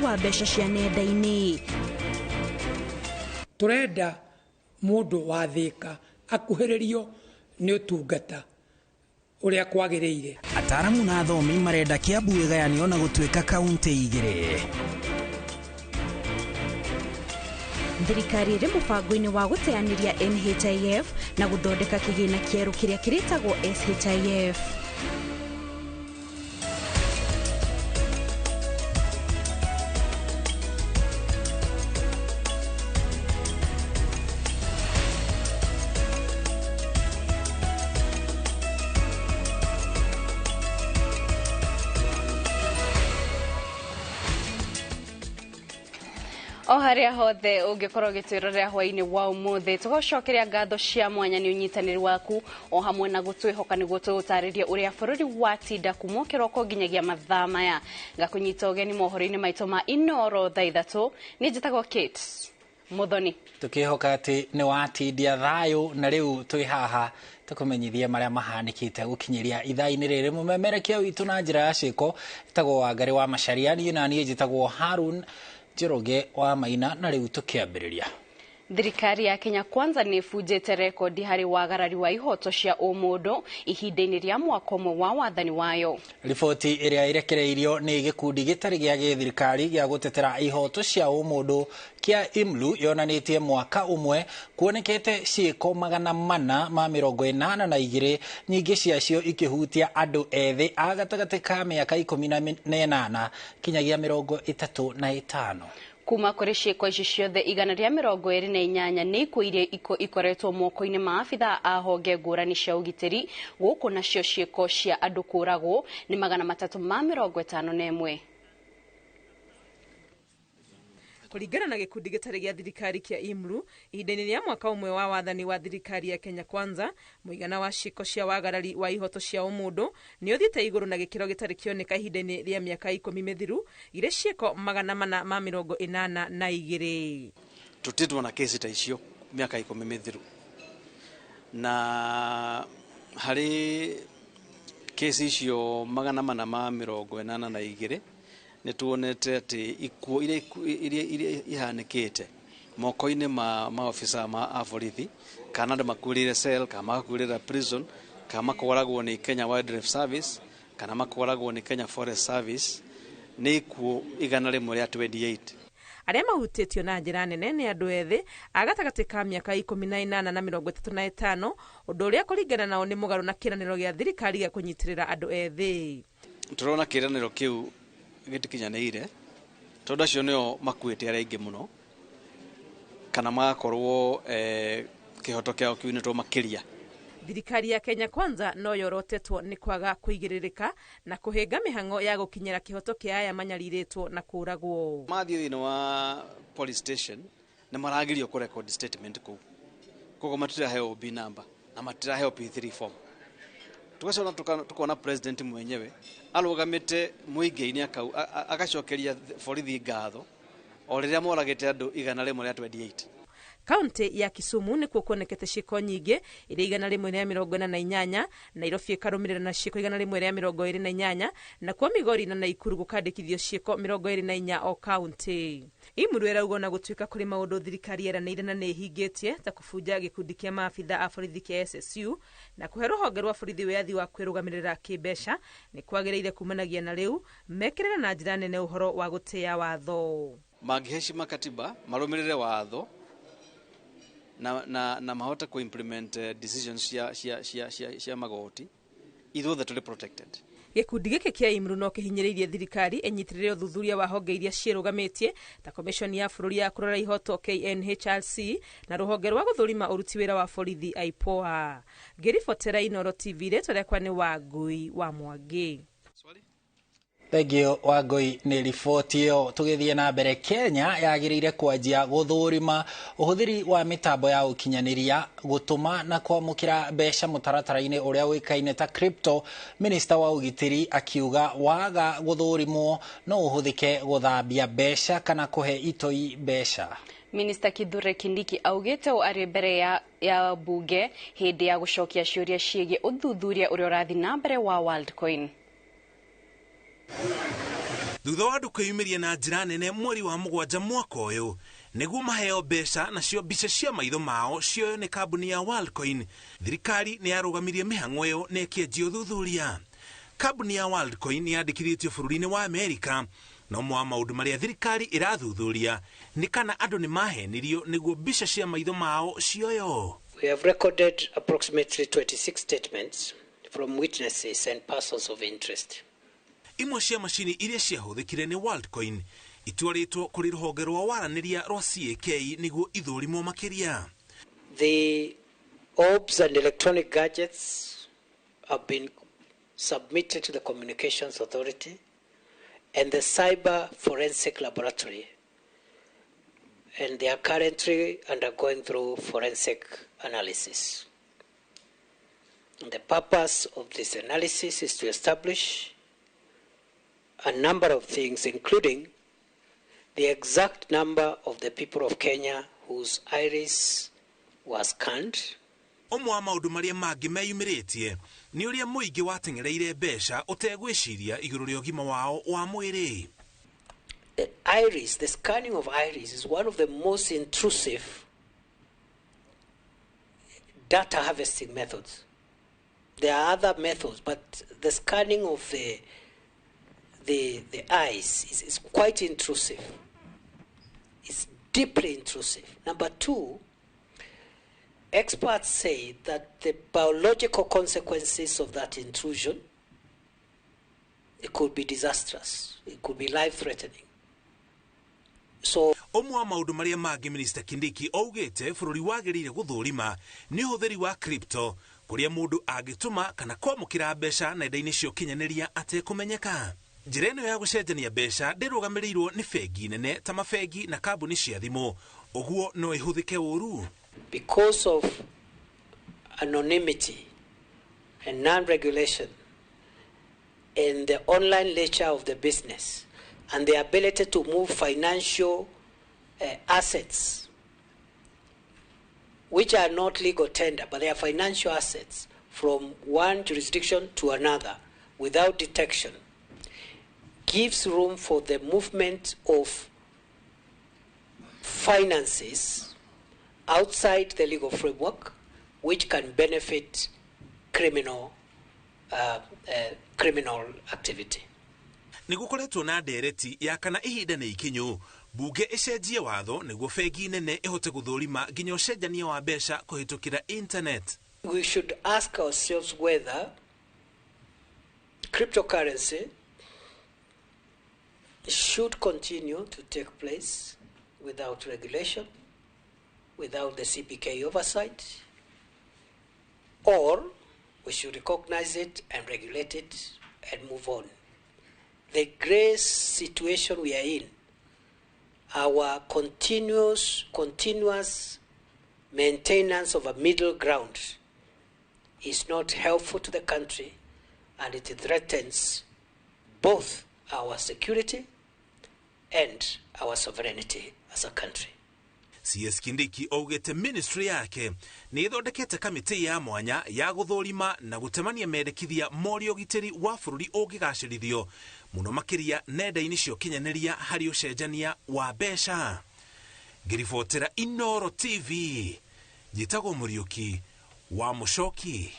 wa mbeca cia nenda-inĩ. Tũrenda mũndũ wa Thĩka akuhĩrĩrio nĩ ũtungata ũrĩa kwagĩrĩire. Ataramu na athomi marenda Kiambu ĩgayanio na gũtuĩka kaunti igĩrĩ. Thirikari ĩrĩ mũbango-inĩ wa gũteanĩria NHIF na gũthondeka kĩgĩna kĩerũ kĩrĩa kĩrĩtagwo SHIF. O harĩa hothe ũngĩkorwo ũgĩtwĩrorera hwaĩ-inĩ wa ũmũthĩ, tũgũcokeria ngatho cia mwanya nĩ ũnyitanĩri waku o hamwe na gũtwĩhoka nĩguo tũgũtarĩrie ũrĩa bũrũri watinda kuma kĩroko nginyagia mathaa maya. Ngakũnyita ũgeni mohoro-inĩ maitũ ma Inoro thaa 3. Niĩ njĩtagwo Kate Muthoni. Tukihoka atĩ nĩ watindia thayũ na rĩu twĩ haha tũkũmenyithie marĩa mahanĩkĩte gũkinyĩria ithaa-inĩ rĩrĩ. Mũmemerekia witũ na njĩra ya ciĩko ĩtagwo Wangarĩ wa Macharia, niĩ na niĩ njĩtagwo Harun Njoroge wa Maina, na rĩu tũkĩambĩrĩria. Thirikari ya Kenya Kwanza nĩ ĩbunjĩte rekondi harĩ wagarari wa ihoto cia ũmũndũ ihinda-inĩ rĩa mwaka ũmwe wa wathani wayo. Riboti ĩrĩa ĩrekereirio nĩ gĩkundi gĩtarĩ gĩa gĩthirikari gĩa gũtetera ihoto cia ũmũndũ kĩa IMLU yonanĩtie mwaka ũmwe kuonekete ciĩko 482, nyingĩ ciacio ikĩhutia andũ ethĩ a gatagatĩ ka mĩaka 18 kinyagia 35. Kuma kũrĩ ciĩko ici ciothe 128 nĩ ikuũ iria ikoretwo moko-inĩ ma abithaa a honge ngũrani cia ũgitĩri gũkũ, nacio ciĩko cia andũ kũragwo nĩ 351. Kũringana na gĩkundi gĩtarĩ gĩa thirikari kĩa IMLU, ihinda-inĩ rĩa mwaka ũmwe wa wathani wa thirikari ya Kenya Kwanza, mũigana wa ciĩko cia wagarari wa ihoto cia ũmũndũ nĩ ũthiĩte igũrũ na gĩkĩro gĩtarĩ kĩoneka ihinda-inĩ rĩa mĩaka 10 mĩthiru, irĩ ciĩko 482. Tũtĩtwo na kesi ta icio mĩaka 10 mĩthiru, na harĩ kesi icio 482 nĩ tuonete atĩ ikuũ iria ihanĩkĩte moko-inĩ ma maobisa ma borithi, kana andũ makuĩrĩire cell, kana magakuĩrĩra prison, kana makoragwo nĩ Kenya Wildlife Service, kana makoragwo nĩ Kenya Forest Service, nĩ ikuũ 128. Arĩa mahutĩtio na njĩra nene nĩ andũ ethĩ a gatagatĩ ka mĩaka 18 na 35, ũndũ ũrĩa kũringana nao nĩ mũgarũ na kĩĩranĩro gĩa thirikari gĩa kũnyitĩrĩra andũ ethĩ. Tũrona kĩĩranĩro kĩu gĩtikinyanĩire, tondũ acio nĩo makuĩte arĩa aingĩ mũno, kana magakorwo kĩhoto kĩao kiunĩtwo makĩria. Thirikari ya Kenya Kwanza no yorotetwo nĩ kwaga kũigĩrĩrĩka na kũhĩnga mĩhang'o ya gũkinyĩra kĩhoto kĩa aya manyarirĩtwo na kũragwo. Mathiĩ thĩinĩ wa police station nĩ maragirio kũ record statement kũu, koguo matiraheo OB number na matiraheo P3 form. Tugacoka tukona president mwenyewe arũgamĩte mũingĩ-inĩ agacokeria borithi ngatho o rĩrĩa moragĩte andũ 128. Kaunti ya Kisumu nĩkuo kuonekete ciĩko nyingĩ iria 148, Nairobi ĩkarũmĩrĩra na ciĩko 128, nakuo Migori na Naikuru gũkandĩkithio ciĩko 24 o kaunti. IMLU ĩrauga ona gũtuĩka kũrĩ maũndũ thirikari yeranĩire na nĩ ĩhingĩtie ta kũbunja gĩkundi kĩa maabitha a borithi kĩa SSU na kũhe rũhonge rwa borithi wĩyathi wa kwĩrũgamĩrĩra kĩmbeca, nĩ kwagĩrĩire kumanagia na rĩu mekĩrĩre na njĩra nene ũhoro wa gũtĩa watho. Mangĩheshima katiba, marũmĩrĩre watho na mahote ku implement decisions cia magoti, ithuothe tũrĩ protected. Gĩkundi gĩkĩ kĩa IMLU no kĩhinyĩrĩirie thirikari ĩnyitĩrĩre ũthuthuria wa honge iria ciĩrũgamĩtie ta Commission ya bũrũri ya kũrora ihoto KNHRC na rũhonge rwa gũthũrima ũruti wĩra wa borithi IPOA. Ngĩribotera Inoro TV, rĩtwa rĩakwa nĩ Wangui wa Mwangi. Thengiũ Wangui nĩ riboti ĩyo. Tũgĩthiĩ na mbere, Kenya yagĩrĩire kwanjia gũthũrima ũhũthĩri wa mĩtambo ya ũkinyanĩria gũtũma na kwamũkĩra mbeca mũtaratara-inĩ ũrĩa ũĩkaine ta crypto. Minista wa ũgitĩri akiuga waga gũthũrimwo no ũhũthĩke gũthambia mbeca kana kũhe itoi mbeca. Minister Kithure Kindiki augĩte ũũ arĩ mbere ya bunge hĩndĩ ya gũcokia ciũria ciĩgiĩ ũthuthuria ũrĩa ũrathiĩ na mbere wa Worldcoin. Thutha wa andũ kwĩyumĩria na njĩra nene mweri wa 7 mwaka ũyũ nĩguo maheo mbeca nacio mbica cia maitho mao cioyo nĩ kambuni ya Worldcoin, thirikari nĩ yarũgamirie mĩhang'o ĩyo na ĩkĩanjia ũthuthuria. Kambuni ya Worldcoin nĩ yandĩkithĩtio bũrũri-inĩ wa Amerika, na ũmwe wa maũndũ marĩa thirikari ĩrathuthuria nĩ kana andũ nĩ mahenirio nĩguo mbica cia maitho mao cioyo. We have recorded approximately 26 statements from witnesses and persons of interest. Imwe cia macini iria ciahũthĩkire nĩ Worldcoin itwarĩtwo kũrĩ rũhonge rwa waranĩria rwa CAK nĩguo ithũrimwo makĩria. The orbs and electronic gadgets have been submitted to the Communications Authority and the Cyber Forensic Laboratory, and they are currently undergoing through forensic analysis. And the purpose of this analysis is to establish a number of things, including the exact number of the people of Kenya whose iris was scanned. Ũmwe wa maũndũ marĩa mangĩ meyumĩrĩtie nĩ ũrĩa mũingĩ wateng'ereire mbeca ũtegwĩciria igũrũ rĩa ũgima wao wa mwĩrĩ. The iris, the scanning of iris is one of the most intrusive data harvesting methods. There are other methods, but the scanning of the eyes is quite intrusive. It's deeply intrusive. Number two, experts say that the biological consequences of that intrusion, it could be disastrous. It could be life-threatening. So ũmwe wa maũndũ marĩa mangĩ Minister Kindiki augĩte bũrũri wagĩrĩire gũthũrima nĩ ũhũthĩri wa crypto, kũrĩa mũndũ angĩtũma kana kwamũkĩra mbeca nenda-inĩ cia ũkinyanĩria atekũmenyeka. Njĩra ĩno ya gũcenjania mbeca ndĩrũgamĩrĩirwo nĩ bengi nene ta mabengi na kambuni cia thimũ, ũguo no ĩhũthĩke ũru. Because of anonymity and non-regulation and the online nature of the business and the ability to move financial assets, which are not legal tender, but they are financial assets, from one jurisdiction to another without detection, gives room for the movement of finances outside the legal framework, which can benefit criminal activity. Nĩ gũkoretwo na ndereti ya kana ihinda nĩ ikinyu bunge ĩcenjie watho nĩguo bengi nene ĩhote gũthũrima nginya ũcenjania wa mbeca kũhĩtũkĩra internet. We should ask ourselves whether cryptocurrency should continue to take place without regulation, without the CBK oversight, or we should recognize it and regulate it and move on. The grey situation we are in, our continuous maintenance of a middle ground is not helpful to the country, and it threatens both our security and our sovereignty as a country. CS Kindiki augĩte ministry yake nĩ ĩthondekete kamĩtĩ ya mwanya ya gũthũrima na gũtemania mendekithia moria ũgitĩri wa bũrũri ũngĩgacĩrithio mũno makĩria nenda-inĩ cia ũkinyanĩria harĩ ũcenjania wa mbeca. Ngĩribotera Inoro TV, njĩtagwo Mũriũki wa Mũcoki.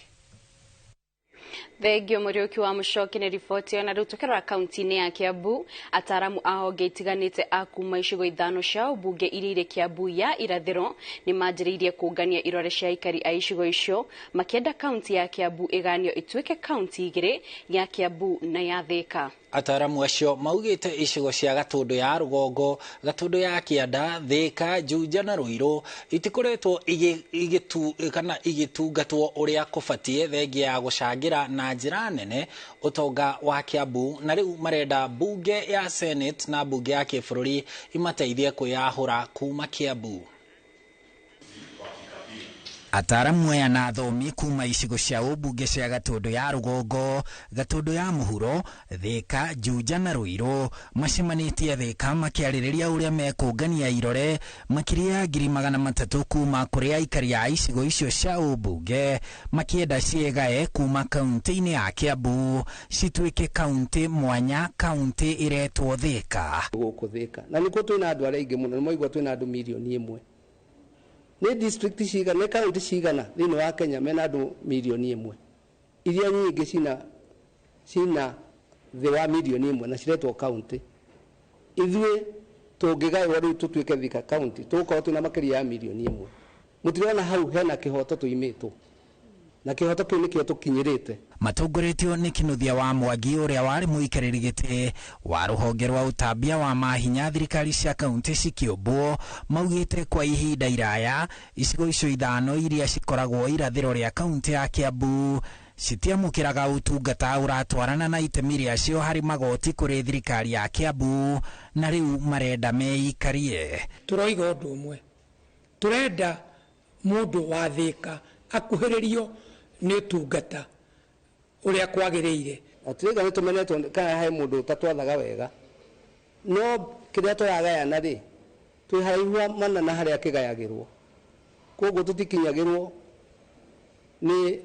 Thengio Mũriũki wa Mũcoki nĩ riboti na rĩu tũkĩrora kaunti-inĩ ya Kiambu. Ataaramu a honge itiganĩte a kuma icigo 5 cia ũmbunge iria irĩ Kiambu ya irathĩro nĩ manjĩrĩirie kũngania irore cia aikari a icigo icio makĩenda kaunti ya Kiambu ĩganio ĩtuĩke kaunti 2 ya Kiambu na ya Thika. Ataaramu acio maugĩte icigo cia Gatũndũ ya rũgongo, Gatũndũ ya kĩanda, Thika, Juja na Ruiru itikoretwo igĩtungatwo ũrĩa kũbatiĩ thengia ya gũcangĩra na njĩra nene ũtonga wa Kiambu, na rĩu marenda bunge ya Senate na bunge ya kĩbũrũri imateithie kwĩyahũra kuma Kiambu. Ataaramu aya na athomi kuma icigo cia ũmbunge cia Gatũndũ ya Rũgongo, Gatũndũ ya Mũhuro, Thika, Juja na Ruiru macemanĩtie Thika makĩarĩrĩria ũrĩa mekũngania irore makĩria ya 300,000 kuma kũrĩ aikari a icigo icio cia ũmbunge makĩenda ciĩgae kuma kaunti-inĩ ya Kiambu cituĩke kaunti mwanya, kaunti ĩretwo Thika. Gũkũ Thika na nĩkuo twĩna andũ arĩa aingĩ mũno, nĩmaigua twĩna andũ 1 million. Nĩ district cigana, nĩ kaunti cigana thĩinĩ wa Kenya mena andũ 1 million? Iria nyingĩ cina thĩ wa 1 million na ciretwo kaunti. Ithuĩ tũngĩgaĩrwo rĩu tũtuĩke Thika kaunti, tũgũkorwo twĩna makĩria ya 1 million. Mũtirona hau hena kĩhoto tũimĩtwo, na kĩhoto kĩu nĩkĩo tũkinyĩrĩte. Matongoretio nĩ Kinuthia wa Mwangi ũrĩa warĩ mũikarĩri gĩtĩ wa rũhonge rwa ũtambia wa mahinya thirikari cia kaunti cikĩũmbwo, maugĩte kwa ihinda iraya icigo icio 5 iria cikoragwo irathĩro rĩa kaunti ya Kiambu citiamũkĩraga ũtungata ũratwarana na itemi rĩacio harĩ magoti kũrĩ thirikari ya Kiambu, na rĩu marenda meikarie. Tũroiga ũndũ ũmwe, tũrenda mũndũ wa Thika akuhĩrĩrio nĩ ũtungata ũrĩa kwagĩrĩire. Atirĩga nĩ tũmenetwo kana he mũndũ ũtatwathaga wega, no kĩrĩa tũragayana rĩ, twĩ haraihu mana na harĩa kĩgayagĩrwo, koguo tũtikinyagĩrwo nĩ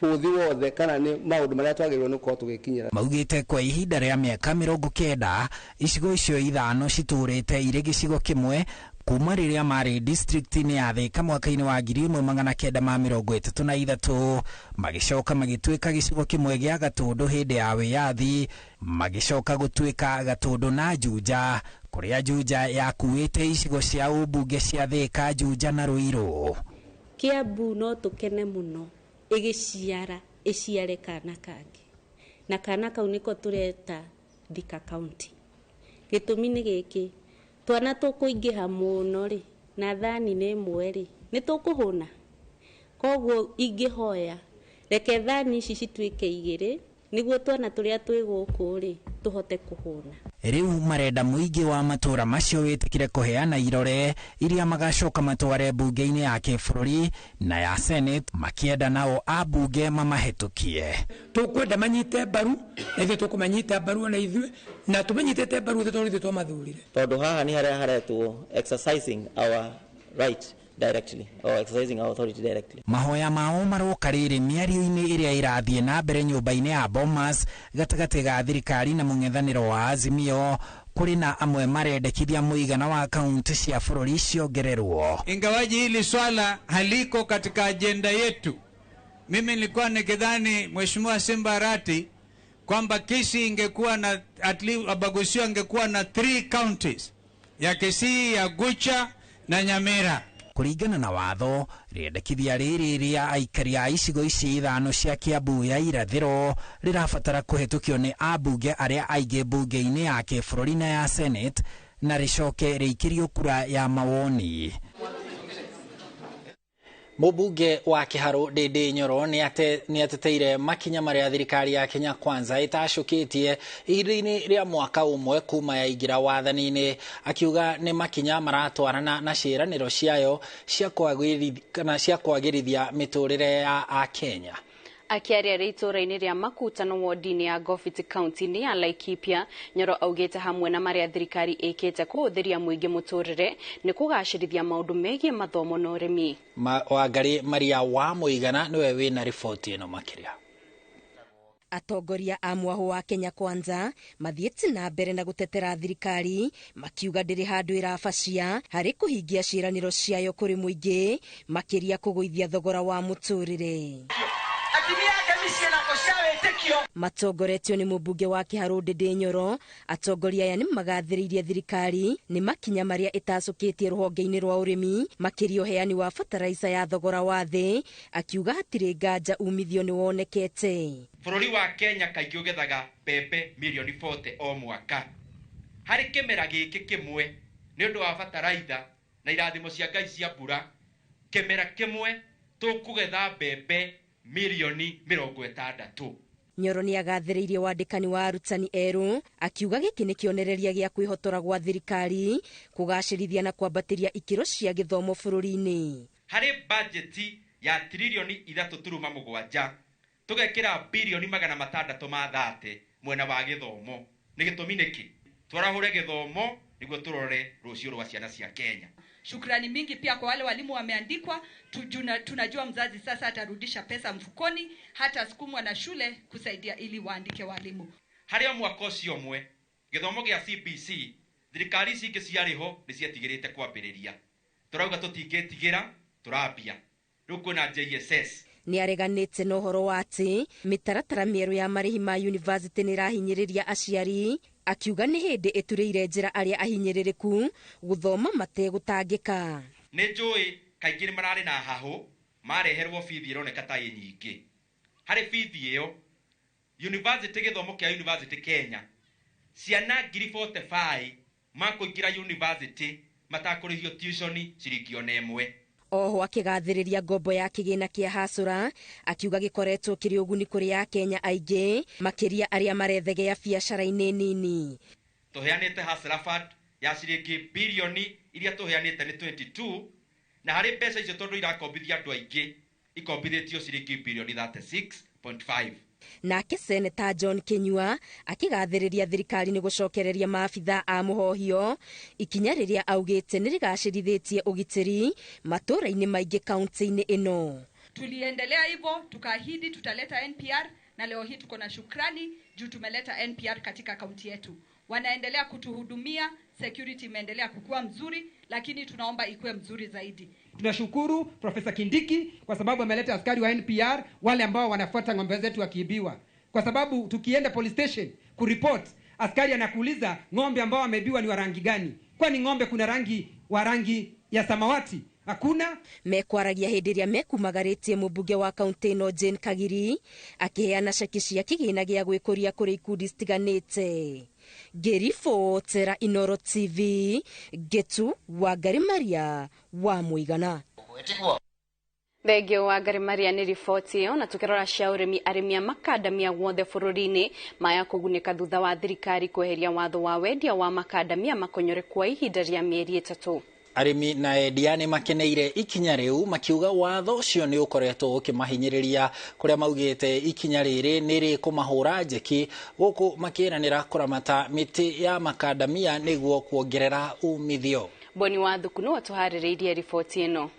bũthi wothe kana nĩ maũndũ marĩa twagĩrĩirwo nĩ gũkorwo tũgĩkinyĩra. Maugĩte kwa ihinda rĩa mĩaka 90 icigo icio 5 citũrĩte irĩ gĩcigo kĩmwe kuma rĩrĩa marĩ district-inĩ ya Thika mwaka-inĩ wa 1933, magĩcoka magĩtuĩka gĩcigo kĩmwe gĩa Gatũndũ hĩndĩ ya wĩyathi, magĩcoka gũtuĩka Gatũndũ na Juja, kũrĩa Juja yakuĩte icigo cia ũmbunge cia Thika, Juja na Ruiru. Kiambu no tũkene mũno ĩgĩciara ĩciare kana kangĩ, na kana kau nĩko tũreta Thika County. Gĩtũmi nĩ gĩkĩ, twana tũkũingĩha mũno rĩ, na thani nĩ ĩmwe rĩ, nĩ tũkũhũna. Koguo ingĩhoya reke thani ici cituĩke 2 nĩguo twana tũrĩa twĩ gũkũ rĩ tũhote kũhũna. Rĩu marenda mũingĩ wa matũra macio wĩtĩkĩre kũheana irore iria magacoka matware mbunge-inĩ ya kĩbũrũri na ya Senate, makĩenda nao ambunge mamahĩtũkie. Tũkwenda manyite mbaru na ithuĩ tũkũmanyita mbaru ona ithuĩ, na tũmanyitĩte mbaru ithuĩ tondũ ithuĩ twamathurire. Tondũ haha nĩ harĩa haretwo exercising our right directly or exercising our authority directly. Mahoya mao maroka rĩrĩ mĩario-inĩ ĩrĩa ĩrathiĩ na mbere nyũmba-inĩ ya Bomas gatagatĩ ga thirikari na mũng'ethanĩro wa Azimio, kũrĩ na amwe marendekithia mũigana wa kaunti cia bũrũri ciongererwo. Ingawaji hili swala haliko katika ajenda yetu, mimi nilikuwa nikidhani Mheshimiwa Simba Arati kwamba Kisii ingekuwa na at least Abagusii angekuwa na 3 counties ya Kisii, ya Gucha na Nyamira. Kũringana na watho, rĩendekithia rĩrĩ rĩa aikari a icigo ici 5 cia Kiambu ya irathĩro rĩrabatara kũhetũkio nĩ ambunge arĩa aingĩ mbunge-inĩ ya kĩbũrũri na ya Senate, na rĩcoke rĩikĩrio kura ya mawoni. Mũmbunge wa Kĩharũ Ndĩndĩ Nyoro nĩ ateteire makinya marĩa thirikari ya Kenya Kwanza ĩtacũkĩtie ihinda-inĩ rĩa mwaka ũmwe kuma yaingĩra wathani-inĩ, akiuga nĩ makinya maratwarana na ciĩranĩro ciayo cia kwagĩrithia mĩtũrĩre ya Akenya. Akiaria rĩ itũra-inĩ rĩa Makutano wodi-inĩ ya Gobiti kaunti-inĩ ya Laikipia, Nyoro augĩte hamwe na marĩa thirikari ĩkĩte kũhũthĩria mũingĩ mũtũrĩre nĩ kũgacĩrithia maũndũ megiĩ mathomo na ũrĩmi. Wangari Maria wa Mũigana nĩwe wĩna riboti ĩno makĩria. Atongoria a mwahũ wa Kenya Kwanza mathiĩte na mbere na gũtetera thirikari makiuga ndĩrĩ handũ ĩrabacia harĩ kũhingia ciĩranĩro ciayo kũrĩ mũingĩ, makĩria kũgũithia thogora wa mũtũrĩre. Matongoretio nĩ mũmbunge wa Kĩharũ Ndĩndĩ Nyoro, atongoria aya nĩ magathĩrĩirie thirikari nĩ makinya marĩa ĩtacũkĩtie rũhonge-inĩ rwa ũrĩmi, makĩria ũheani wa bataraica ya thogora wa thĩ, akiuga hatirĩ nganja umithio nĩ wonekete. Bũrũri wa Kenya kaingĩ ũgethaga mbembe mirioni 40 o mwaka. Harĩ kĩmera gĩkĩ kĩmwe, nĩ ũndũ wa bataraitha na irathimo cia Ngai cia mbura, kĩmera kĩmwe tũkũgetha mbembe mirioni 60. Nyoro nĩ agathĩrĩirie wandĩkani wa arutani erũ, akiuga gĩkĩ nĩ kĩonereria gĩa kwĩhotora gwa thirikari kũgacĩrithia na kwambatĩria ikĩro cia gĩthomo bũrũri-inĩ. Harĩ budget ya tririoni 3.7 tũgekĩra birioni 630 mwena wa gĩthomo. Nĩ gĩtũmi nĩkĩ? Twarahũre gĩthomo nĩguo tũrore rũciũ rwa ciana cia Kenya. Shukrani mingi pia kwa wale walimu wameandikwa. Tunajua mzazi sasa atarudisha pesa mfukoni, hata sukumwa na shule kusaidia ili waandike walimu. Harĩ o mwaka ũcio ũmwe gĩthomo gĩa CBC thirikari ici ingĩ ciarĩ ho nĩ cietigĩrĩte kwambĩrĩria. Tũrauga tũtingĩtigĩra, tũrambia. Rĩu kwĩna JSS. Nĩ areganĩte na ũhoro wa atĩ mĩtaratara mĩerũ ya marĩhi ma yunivasĩtĩ nĩ ĩrahinyĩrĩria aciari, akiuga nĩ hĩndĩ ĩturĩire njĩra arĩa ahinyĩrĩrĩku gũthoma mategũtangĩka. Nĩ njũĩ kaingĩ nĩ mararĩ na hahũ mareherwo bithi ĩroneka ta ĩ nyingĩ. Harĩ bithi ĩyo university, gĩthomo kĩa university Kenya, ciana 45,000 makũingĩra university matakũrĩhio tuition ciringi ona ĩmwe. Oho akĩgathĩrĩria ngombo ya kĩgĩna kĩa Hasũra, akiuga gĩkoretwo kĩrĩ ũguni kũrĩ Akenya aingĩ, makĩria arĩa marethegea biacara-inĩ nini. Tũheanĩte Hustler Fund ya ciringi birioni iria tũheanĩte nĩ 22, na harĩ mbeca icio tondũ irakombithia andũ aingĩ ikombithĩtio ciringi birioni 36.5. Nake Seneta John Kinyua akĩgathĩrĩria thirikari nĩ gũcokereria maabitha a mũhohio, ikinya rĩrĩa augĩte nĩ rĩgacĩrithĩtie ũgitĩri matũũra-inĩ maingĩ kaunti-inĩ ĩno. Tuliendelea hivyo tukaahidi tutaleta NPR, na leo hii tuko na shukrani juu tumeleta NPR katika kaunti yetu. Wanaendelea kutuhudumia, security imeendelea kukua mzuri, lakini tunaomba ikuwe mzuri zaidi. Tunashukuru Profesa Kindiki kwa sababu ameleta askari wa NPR wale ambao wanafuata ng'ombe zetu wakiibiwa. Kwa sababu tukienda police station kuripot, askari anakuuliza ng'ombe ambao wameibiwa ni wa rangi gani? Kwani ng'ombe kuna rangi wa rangi ya samawati? Hakuna. Mekwaragia hĩndĩ ĩrĩa mekumagarĩtie mũmbunge wa kaunti ĩno Jane Kagiri akĩheana ceki cia kĩgĩna gĩa gwĩkũria kũrĩ ikundi citiganĩte. Ngĩribotera Inooro TV, Ngetu Wangari Maria wa Mũigana. Thengio Wangari Maria nĩ riboti ĩyo. Na tukĩrora cia ũrĩmi, arĩmi a makandamia guothe bũrũri-inĩ maya kũgunĩka thutha wa thirikari kweheria watho wa wendia wa makandamia makonyore kwa ihinda rĩa mĩeri 3. Arĩmi na endia nĩ makeneire ikinya rĩu, makiuga watho ũcio nĩ ũkoretwo ũkĩmahinyĩrĩria, kũrĩa maugĩte ikinya rĩrĩ nĩ rĩkũmahũra njeki, gũkũ makĩranĩra kũramata mĩtĩ ya makandamia nĩguo kuongerera umithio. Boni wa Thuku nĩwe tũharĩrĩirie riboti ĩno.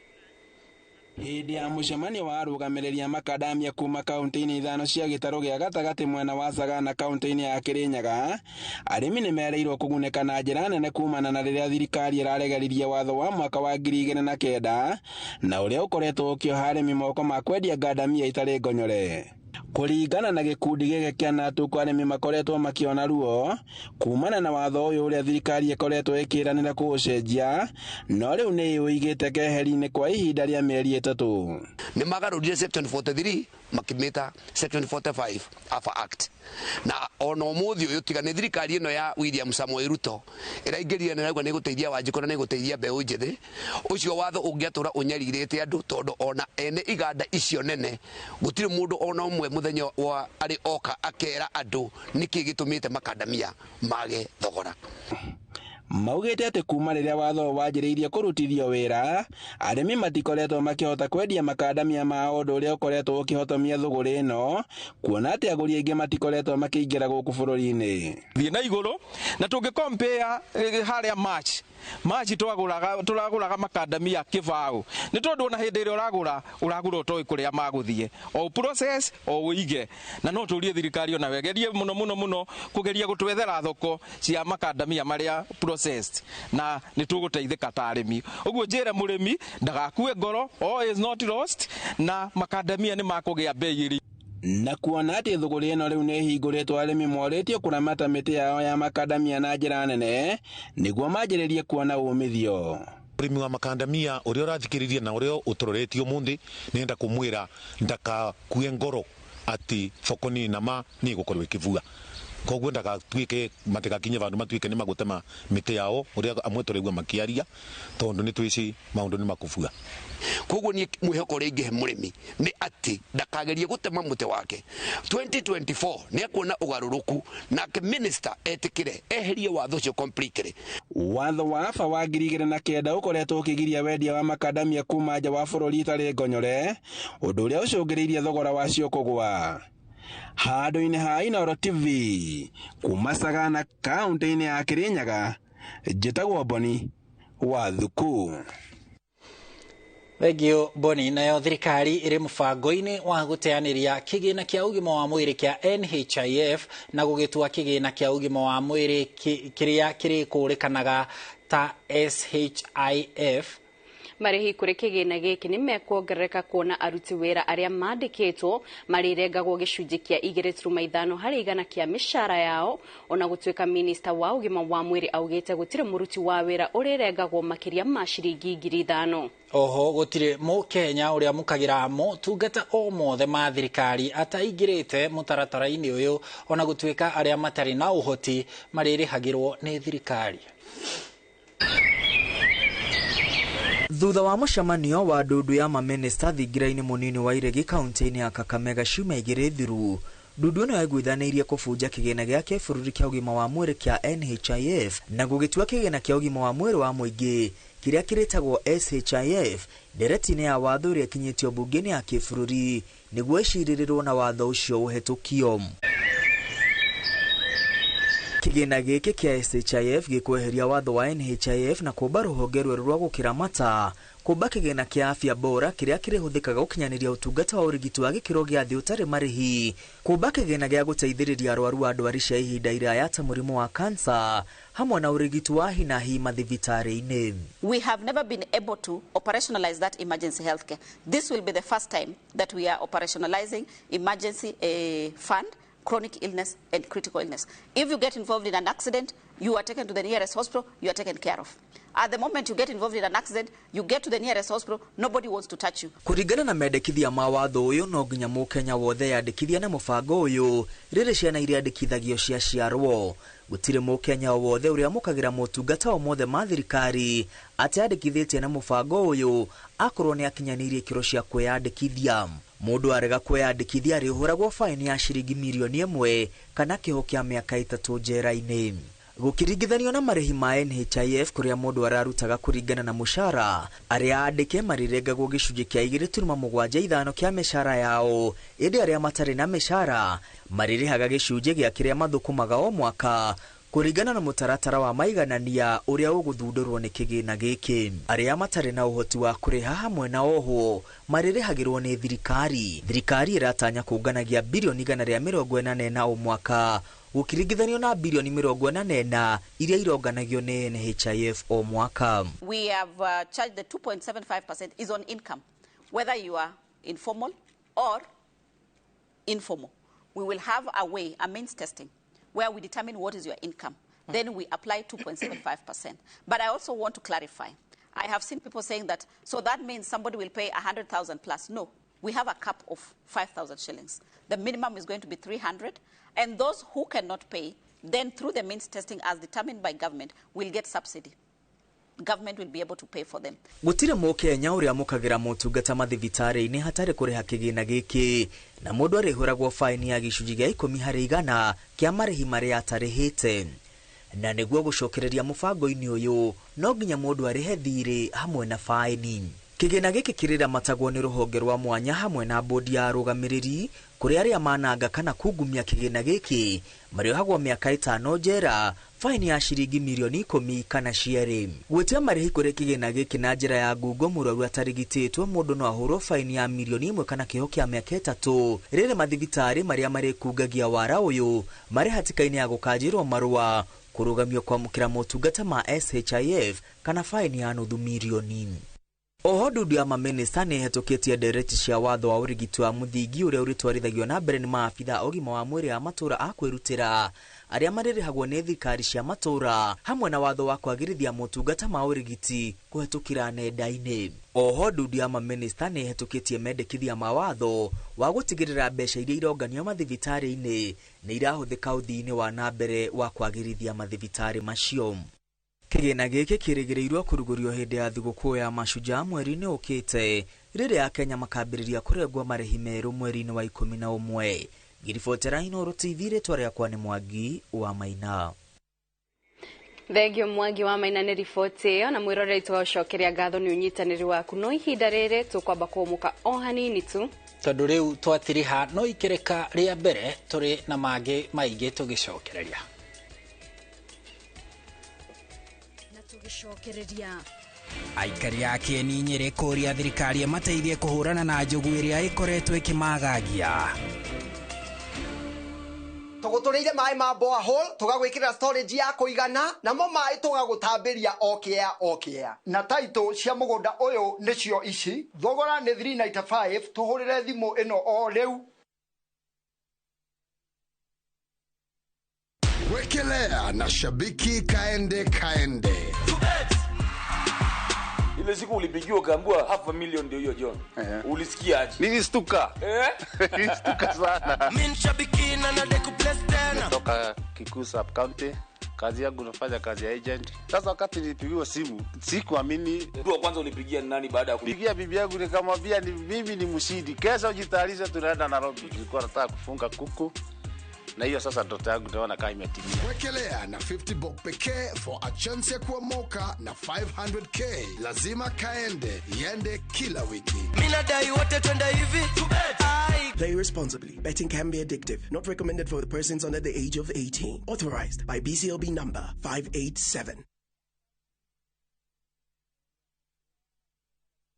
Hĩndĩ ya mũcemanio wa arũgamĩrĩri a makadamia kuma kaunti-inĩ 5 cia gĩtarũ gĩa gatagatĩ mwena wa Sagana kaunti-inĩ ya Kĩrĩnyaga, arĩmi nĩ mereirwo kũgunĩka na njĩra nene kumana na rĩrĩa thirikari ĩraregeririe watho wa mwaka wa 2009 na ũrĩa ũkoretwo ũkĩoha arĩmi moko ma kwendia ngandamia itarĩ ngonyore. Kũringana na gĩkundi gĩkĩ kĩa Natuku, arĩmi makoretwo makĩona ruo kumana na watho ũyũ ũrĩa thirikari ĩkoretwo ĩkĩranĩra kũũcenjia, no rĩu nĩ ĩũigĩte keheri-inĩ kwa ihinda rĩa mĩeri 3. Nĩ magarũrire section 43 makĩmĩta section 45 AFA Act, na ona ũmũthĩ ũyũ tiga nĩ thirikari ĩno ya William Samoei Ruto ĩraingĩrire na ĩrauga nĩ ĩgũteithia Wanjikũ na nĩ ĩgũteithia mbeũ njĩthĩ, ũcio watho ũngĩatũra ũnyarirĩte andũ, tondũ ona ene iganda icio nene gũtirĩ mũndũ ona ũmwe mũthenya wa arĩ oka akera andũ nĩkĩ gĩtũmĩte makandamia mage thogora. Maugĩte atĩ kuma rĩrĩa watho wanjĩrĩirie kũrutithio wĩra, arĩmi matikoretwo makĩhota kwendia makandamia mao, ũndũ ũrĩa ũkoretwo ũkĩhotomia thũgũrĩ ĩno, kuona atĩ agũri aingĩ matikoretwo makĩingĩra gũkũ bũrũri-inĩ. Thiĩ na igũrũ, na tũngĩkompea harĩa March tũragũraga makandamia kĩbaũ, nĩ tondũ ona hĩndĩ ĩrĩa ũragũra ũtoĩ kũrĩa magũthiĩ, o process o ũige, na no tũrie thirikari ona wegerie mũno mũno mũno kũgeria gũtwethera thoko cia makandamia marĩa processed, na nĩ tũgũteithĩka ta arĩmi. Ũguo njĩre mũrĩmi ndagakue ngoro, all is not lost, na makandamia nĩ makũgĩa bei ĩrĩ. Na kuona atĩ thũgũrĩ ĩno rĩu nĩ ĩhingũrĩtwo, arĩmi morĩtio kũramata mĩtĩ yao ya makandamia na njĩra nene nĩguo manjĩrĩrie kuona umithio. Ũrĩmi wa makandamia ũrĩa ũrathikĩrĩria na ũrĩa ũtũroretio ũmũthĩ, nĩenda kũmwĩra ndakakue ngoro atĩ thoko nĩ nama nĩ ĩgũkorwo ĩkĩbua. Koguo ndagatuike matigakinye vandu matuike ni magutema miti yao uria amwe turaigua makiaria tondu ni twici maundu ni makubua. Koguo ni mwihoko uria ingihe murimi ni ati ndakagerie gutema muti wake. 2024 ni akuona ugaruruku nake minister etikire eherie watho ucio completely. Watho wa AFA wa 2009 ukoretwo ukigiria wendia wa makadamia kuma nja wa bururi itari ngonyore, undu uria ucungiriirie thogora wacio kugwa. Handũ-inĩ ha Inooro TV kuma Sagana kaunti-inĩ ya Kirinyaga, njĩtagwo Boni wa Thuku. Thengio Boni. Nayo thirikari ĩrĩ mũbango-inĩ wa gũteanĩria kĩgĩna kĩa ũgima wa mwĩrĩ kĩa NHIF na gũgĩtua kĩgĩna kĩa ũgima wa mwĩrĩ kĩrĩa kĩrĩkũrĩkanaga ta SHIF. Marĩhi kũrĩ kĩgĩna gĩkĩ nĩ mekuongerereka kuona aruti wĩra arĩa mandĩkĩtwo marĩrengagwo gĩcunjĩ kĩa 2.5 harĩ igana kĩa mĩcara yao, ona gũtuĩka minista wa ũgima wa mwĩrĩ augĩte gũtirĩ mũruti wa wĩra ũrĩrengagwo makĩria ma ciringi 5,000. Oho gũtirĩ mũkenya ũrĩa mũkagĩra motungata o mothe ma thirikari ataingĩrĩte mũtaratara-inĩ ũyũ, ona gũtuĩka arĩa matarĩ na ũhoti marĩrĩhagĩrwo nĩ thirikari. Thutha wa mũcemanio wa ndundu ya mamĩnĩsta thingira-inĩ mũnini wa Iregi kaunti-inĩ ya Kakamega ciumia igĩrĩ thiru, ndundu ĩno yaiguithanĩirie kũbunja kĩgĩna gĩa kĩbũrũri kĩa ũgima wa mwĩrĩ kĩa NHIF na gũgĩtua kĩgĩna kĩa ũgima wa mwĩrĩ wa mũingĩ kĩrĩa kĩrĩtagwo SHIF ndereti-inĩ ya watho ĩrĩa ĩkinyĩtio mbunge-inĩ ya kĩbũrũri nĩguo ĩcirĩrĩrwo na watho ũcio ũhetũkio. Kĩgĩna gĩkĩ kĩa SHIF gĩkweheria watho wa NHIF na kũmba rũhonge rwerũ rwa gũkĩramata, kũmba kĩgĩna kĩa afya bora kĩrĩa kĩrĩhũthĩkaga gũkinyanĩria ũtungata wa ũrigiti wa gĩkĩro gĩa thĩ ũtarĩ marĩhi, kũmba kĩgĩna gĩa gũteithĩrĩria arwaru a ndwari cia ihinda iraya ta mũrimũ wa kansa hamwe na ũrigiti wa hi na hi mathibitarĩ-inĩ. We have never been able to operationalize that emergency healthcare. This will be the first time that we are operationalizing emergency fund, chronic illness and critical illness. If you get involved in an accident, you are taken to the nearest hospital, you are taken care of. At the moment you get involved in an accident, you get to the nearest hospital, nobody wants to touch you. Kũringana na mendekithia ma watho ũyũ, no nginya mũkenya wothe yandĩkithia na mũbango ũyũ rĩrĩ ciana iria andĩkithagio ciaciarwo. Gũtirĩ mũkenya o wothe ũrĩa amũkagĩra motungata o mothe ma thirikari ateyandĩkithĩtie na mũbango ũyũ akorwo nĩ akinyanĩirie ikĩro cia kwĩyandĩkithia. Mũndũ arega kwĩyandĩkithia arĩhũragwo faini ya ciringi mirioni 1 kana kĩoho kĩa mĩaka 3 njera-inĩ. Gũkĩringithanio na marĩhi ma NHIF kũrĩa mũndũ ararutaga kũringana na mũcara, arĩa andĩke marĩrengagwo gĩcunjĩ kĩa 2.75 kĩa mĩcara yao, ĩndĩ arĩa matarĩ na mĩcara marĩrĩhaga gĩcunjĩ gĩa kĩrĩa mathũkũmaga o mwaka kũringana na mũtaratara wa maiganania ũrĩa ũgũthundũrwo nĩ kĩgĩna gĩkĩ. Arĩa matarĩ na ũhoti wa kũrĩha hamwe na ohwo marĩrĩhagĩrwo nĩ thirikari. Thirikari ĩratanya kũnganagia birioni 144 o mwaka gũkĩringithanio na birioni 44 iria ironganagio nĩ NHIF o mwaka. We have charged the 2.75% is on income, whether you are informal or informal. We will have a way, a means testing, where we determine what is your income. Then we apply 2.75%. But I also want to clarify. I have seen people saying that, so that means somebody will pay 100,000 plus. No, we have a cap of 5,000 shillings. The minimum is going to be 300. And those who cannot pay, then through the means testing as determined by government, will get subsidy. Government will be able to pay for them. Gũtirĩ mũkenya ũrĩa amũkagĩra motungata mathibitarĩ-inĩ hatarĩ kũrĩha kĩgĩna gĩkĩ, na mũndũ arĩhũragwo faini ya gĩcunjĩ gĩa 10 harĩ igana kĩa marĩhi marĩa atarĩhĩte. Na nĩguo gũcokereria mũbango-inĩ ũyũ no nginya mũndũ arĩhe thirĩ hamwe na faini. Kĩgĩna gĩkĩ kĩrĩramatagwo nĩ rũhonge rwa mwanya hamwe na bodi ya arũgamĩrĩri kũrĩa arĩa mananga kana kungumia kĩgĩna gĩkĩ marĩohagwo mĩaka 5 njera, faini ya ciringi mirioni 10 kana cierĩ. Gwĩtia marĩhi kũrĩ kĩgĩna gĩkĩ na njĩra ya ngungo mũrwaru atarigitĩtwo mũndũ no ahũrwo faini ya mirioni 1 kana kĩoho kĩa mĩaka 3. Rĩrĩ mathibitarĩ marĩa marĩkungagia wara ũyũ marĩ hatĩka-inĩ ya gũkanjĩrwo marũa kũrũgamio kwamũkĩra motungata ma SHIF kana faini ya nuthu mirioni. Oho ndundu ya mamĩnĩsta nĩ ĩhetũkĩtie ndereti cia watho wa ũrigiti wa mũthingi ũrĩa ũrĩtwarithagio na mbere nĩ maabitha a ũgima wa mwĩrĩ a matũra a kwĩrutĩra arĩa marĩrĩhagwo nĩ thirikari cia matũũra hamwe na watho wa kwagĩrithia motungata ma ũrigiti kũhetũkĩra nenda-inĩ. Oho ndundu ya mamĩnĩsta nĩ ĩhetũkĩtie mendekithia ma watho wa gũtigĩrĩra mbeca iria ironganio mathibitarĩ-inĩ nĩ irahũthĩka ũthii-inĩ wa na mbere wa kwagĩrithia mathibitarĩ macio. Kĩgĩna gĩkĩ kĩrĩgĩrĩirwo kũrugũrio hĩndĩ ya thigũkũ ya Mashujaa mweri-inĩ ũkĩte rĩrĩa Akenya makambĩrĩria kũrengwo marĩhi merũ mweri-inĩ wa 11. Ngĩribotera Inooro TV, rĩtwa rĩakwa nĩ Mwangi wa Maina. Thengio Mwangi wa Maina nĩ riboti ĩyo, na mwĩroreri tũgacokeria ngatho nĩ ũnyitanĩri waku. No ihinda rĩrĩ tũkwamba kũmũka o hanini tu, tondũ rĩu twatiriha no ikĩrĩka rĩa mbere tũrĩ na mangĩ maingĩ tũgĩcokereria. Aikari a Kĩeni Nyĩrĩ kũũria thirikari ĩmateithie kũhũrana na njogu ĩrĩa ĩkoretwo ĩkĩmagagia. Tũgũtũrĩire maĩ ma borehole, tũgagwĩkĩrĩra storage ya kũigana, namo maĩ tũgagũtambĩria o kĩea o kĩea. Na title cia mũgũnda ũyũ nĩcio ici, thogora nĩ 395, tũhũrĩre thimũ ĩno o rĩu. Wekelea na shabiki kaende kaende. Ile siku ulipigiwa ukaambiwa 500,000 ndio hiyo John. Ulisikia aje? Nilistuka. Nilistuka sana. Mimi shabiki na nadeku place tena. Natoka Kikuyu Sub County. Kazi yangu nafanya kazi ya agent. Sasa wakati nilipigiwa simu, sikuamini. Mtu wa kwanza ulipigia ni nani baada ya kupigia bibi yangu nikamwambia ni mimi ni mshindi. Kesho ujitayarishe tunaenda Nairobi. Nilikuwa nataka kufunga kuku. Na hiyo sasa ndoto yangu naona kama imetimia. Wekelea na 50 bob pekee for a chance ya kuomoka na 500k. Lazima kaende, iende kila wiki. Mimi nadai wote twende hivi. Play responsibly. Betting can be addictive. Not recommended for the persons under the age of 18. Authorized by BCLB number 587.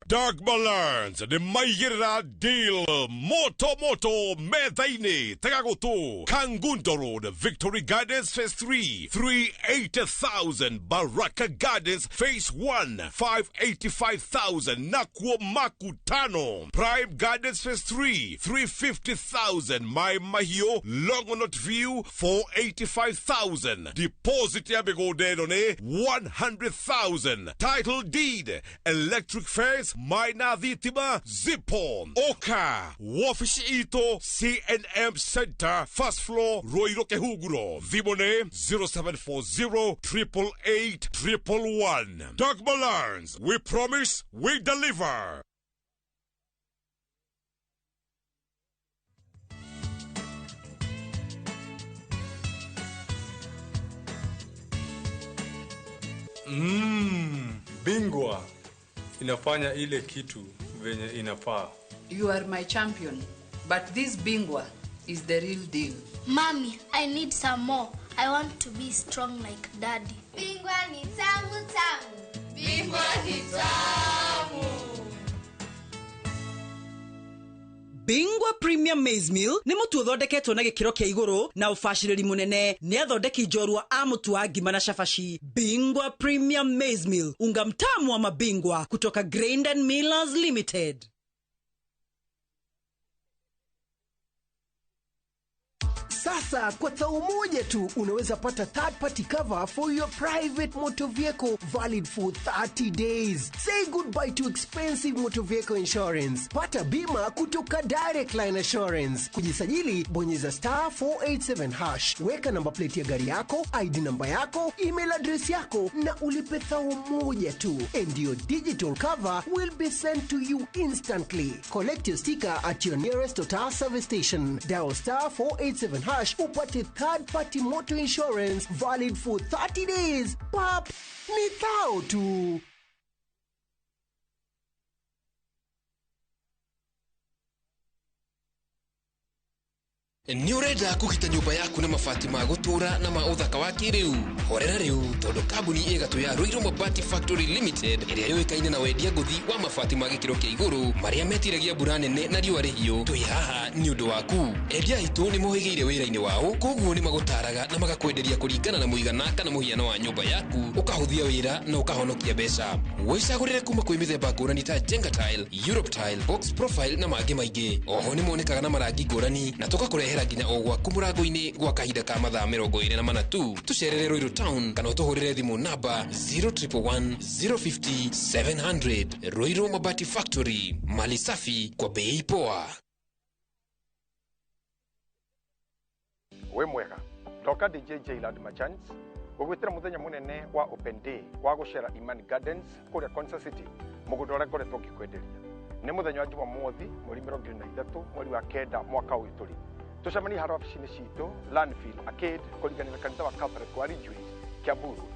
Dark Balance nĩ maigĩrĩra deal moto moto metha-inĩ. Tega gũtũ Kangundo Road, Victory Gardens Phase 3, 380,000, Baraka Gardens Phase 1, 585,000, Nakuo Makutano Prime Gardens Phase 3, 350,000, Mai Mahiu Longonot View 485,000, deposit ya mĩgũnda ĩno nĩ 100,000, title deed, electric fence, Maina Thitima Zipo Oka wabici itũ CNM Center first floor Ruiru Kihunguro. Thimũ nĩ 0740 888 111. Dogma Learns, we promise, we deliver. Bingwa inafanya ile kitu venye inafaa. You are my champion, but this Bingwa is the real deal. Mommy, I need some more. I want to be strong like daddy. Bingwa ni tamu tamu. Bingwa ni tamu. Bingwa Premium Maize Meal nĩ mũtu ũthondeketwo na gĩkĩro kĩa igũrũ na ũbacĩrĩri mũnene nĩ athondeki njorua a mũtu wa ngima na cabaci. Bingwa Premium Maize Meal, unga mtamu wa mabingwa kutoka Grain and Millers Limited. Sasa kwa thao moja tu unaweza pata third party cover for your private motor vehicle valid for 30 days. Say goodbye to expensive motor vehicle insurance. Pata bima kutoka Direct Line Assurance. Kujisajili, bonyeza star 487 hash. Weka namba plate ya gari yako, ID namba yako, email address yako na ulipe thao moja tu. And your digital cover will be sent to you instantly. Collect your sticker at your nearest Total service station. Dial star 487 hash upate third party motor insurance valid for 30 days. Pap, ni thao tu. Nĩ ũrenda kũgita nyũmba yaku na mabati ma gũtũũra na ma ũthaka wa kĩrĩu? Horera rĩu tondũ kambuni ĩgatũ ya Ruiru Mabati Factory Limited ĩrĩa yũĩkaine na wendia ngũthi wa mabati ma gĩkĩro kĩa igũrũ marĩa metiragia mbura nene na riũa rĩhiũ, twĩ haha nĩ ũndũ waku. Endia aitũ nĩ mohĩgĩire wĩra-inĩ wao, koguo nĩ magũtaraga na magakwenderia kũringana na mũigana kana mũhiano wa nyũmba yaku, ũkahũthia wĩra na ũkahonokia mbeca. Wĩcagũrĩre kuma kwĩ mĩthemba ngũrani ta Jenga Tile, Europe Tile, Box Profile na mangĩ maingĩ. Oho nĩ monekaga na marangi ngũrani na tũgakũrehera Tũgakũrehera nginya o gwaku mũrango-inĩ gwa kahinda ka mathaa 24 tu. Tũcerere Ruiru Town kana ũtũhũrĩre thimũ namba 0111 050 700. Ruiru Mabati Factory, mali safi kwa bei poa. Wĩ mwega ndoka DJ Jailad Machans gũgwĩtĩra mũthenya mũnene wa Open Day wa gũcera Imani Gardens kũrĩa Konza City, mũgũnda ũrĩa ngoretwo ngĩkwenderia. Nĩ mũthenya wa Jumamothi mweri 23 mweri wa 9 mwaka ũyũ tũrĩ. Tũcemanie harĩa wabici-inĩ citũ Landfill Arcade kũringana na kanitha wa Catholic wa Ridgeways, Kiambu Road.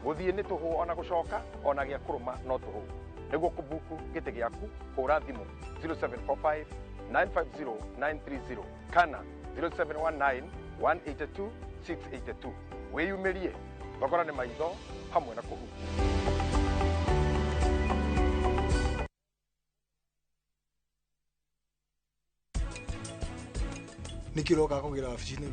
Gũthiĩ nĩ tũhũ ona gũcoka ona gĩa kũrũma no tũhũ. Nĩguo kũbuku gĩtĩ gĩaku hũra thimũ 0745 950 930 kana 0719 182 682. Wĩyumĩrie, thogora nĩ maitho hamwe na kũhu. Nĩkĩ ũroka kũgĩra wabici-inĩ?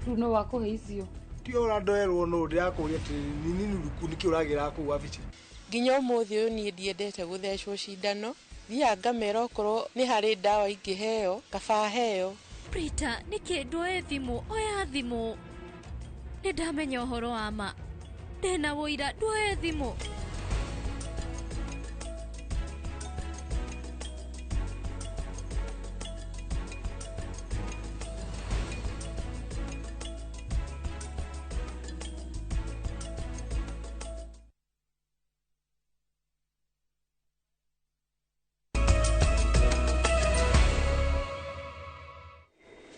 Rĩu no wakũhe icio. Ti ũrandoerwo nũ ndĩrakũria atĩrĩrĩ nĩ nini ruku nĩkĩ ũragĩra kũu wabici? Nginya ũmũthĩ ũyũ niĩ ndiendete gũthecwo cindano. Thiaga ngamera okorwo nĩ harĩ ndawa ingĩheo kaba heo. Prita, nĩkĩ ndwoe thimũ? Oya thimũ. Nĩ ndamenya ũhoro wa ma. Ndĩna wũira, ndwoe thimũ.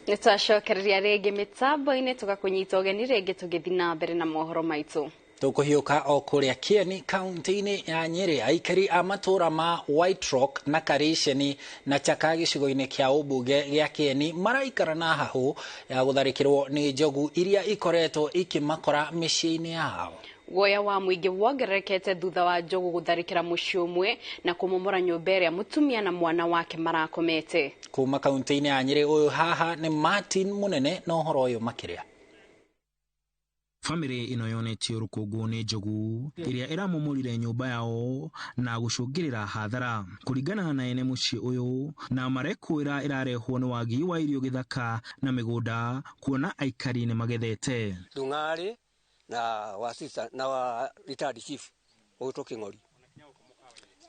Nĩtwacokereria rĩngĩ mĩtambo-inĩ tũgakũnyita ũgeni rĩngĩ tũgĩthiĩ na mbere na mohoro maitũ. Tũkũhiũka o kũrĩa Kieni kaunti-inĩ ya Nyĩrĩ. Aikari a matũũra ma White Rock na Kariceni na Chaka gĩcigo-inĩ kĩa ũmbunge gĩa Kieni maraikara na hahũ ya gũtharĩkĩrwo nĩ njogu iria ikoretwo ikĩmakora mĩciĩ-inĩ yao. Guoya wa mũingĩ wongererekete thutha wa njogu gũtharĩkĩra mũciĩ ũmwe na kũmomora nyũmba ĩrĩa mũtumia na mwana wake marakomete. Kuma kaunti-inĩ ya Nyĩrĩ ũyũ haha nĩ Martin Mũnene na ũhoro ũyũ makĩria. Bamĩrĩ ĩno yonetio rũkũngũ nĩ njogu ĩrĩa ĩramomorire nyũmba yao na gũcũngĩrĩra hathara. Kũringana na ene mũciĩ ũyũ na marekwĩra ĩrarehwo nĩ wagi wa irio gĩthaka na mĩgũnda kuona aikari nĩ magethete. Ndung'arĩ na wa sister na wa retired chief ũgwĩtwo Kĩng'ori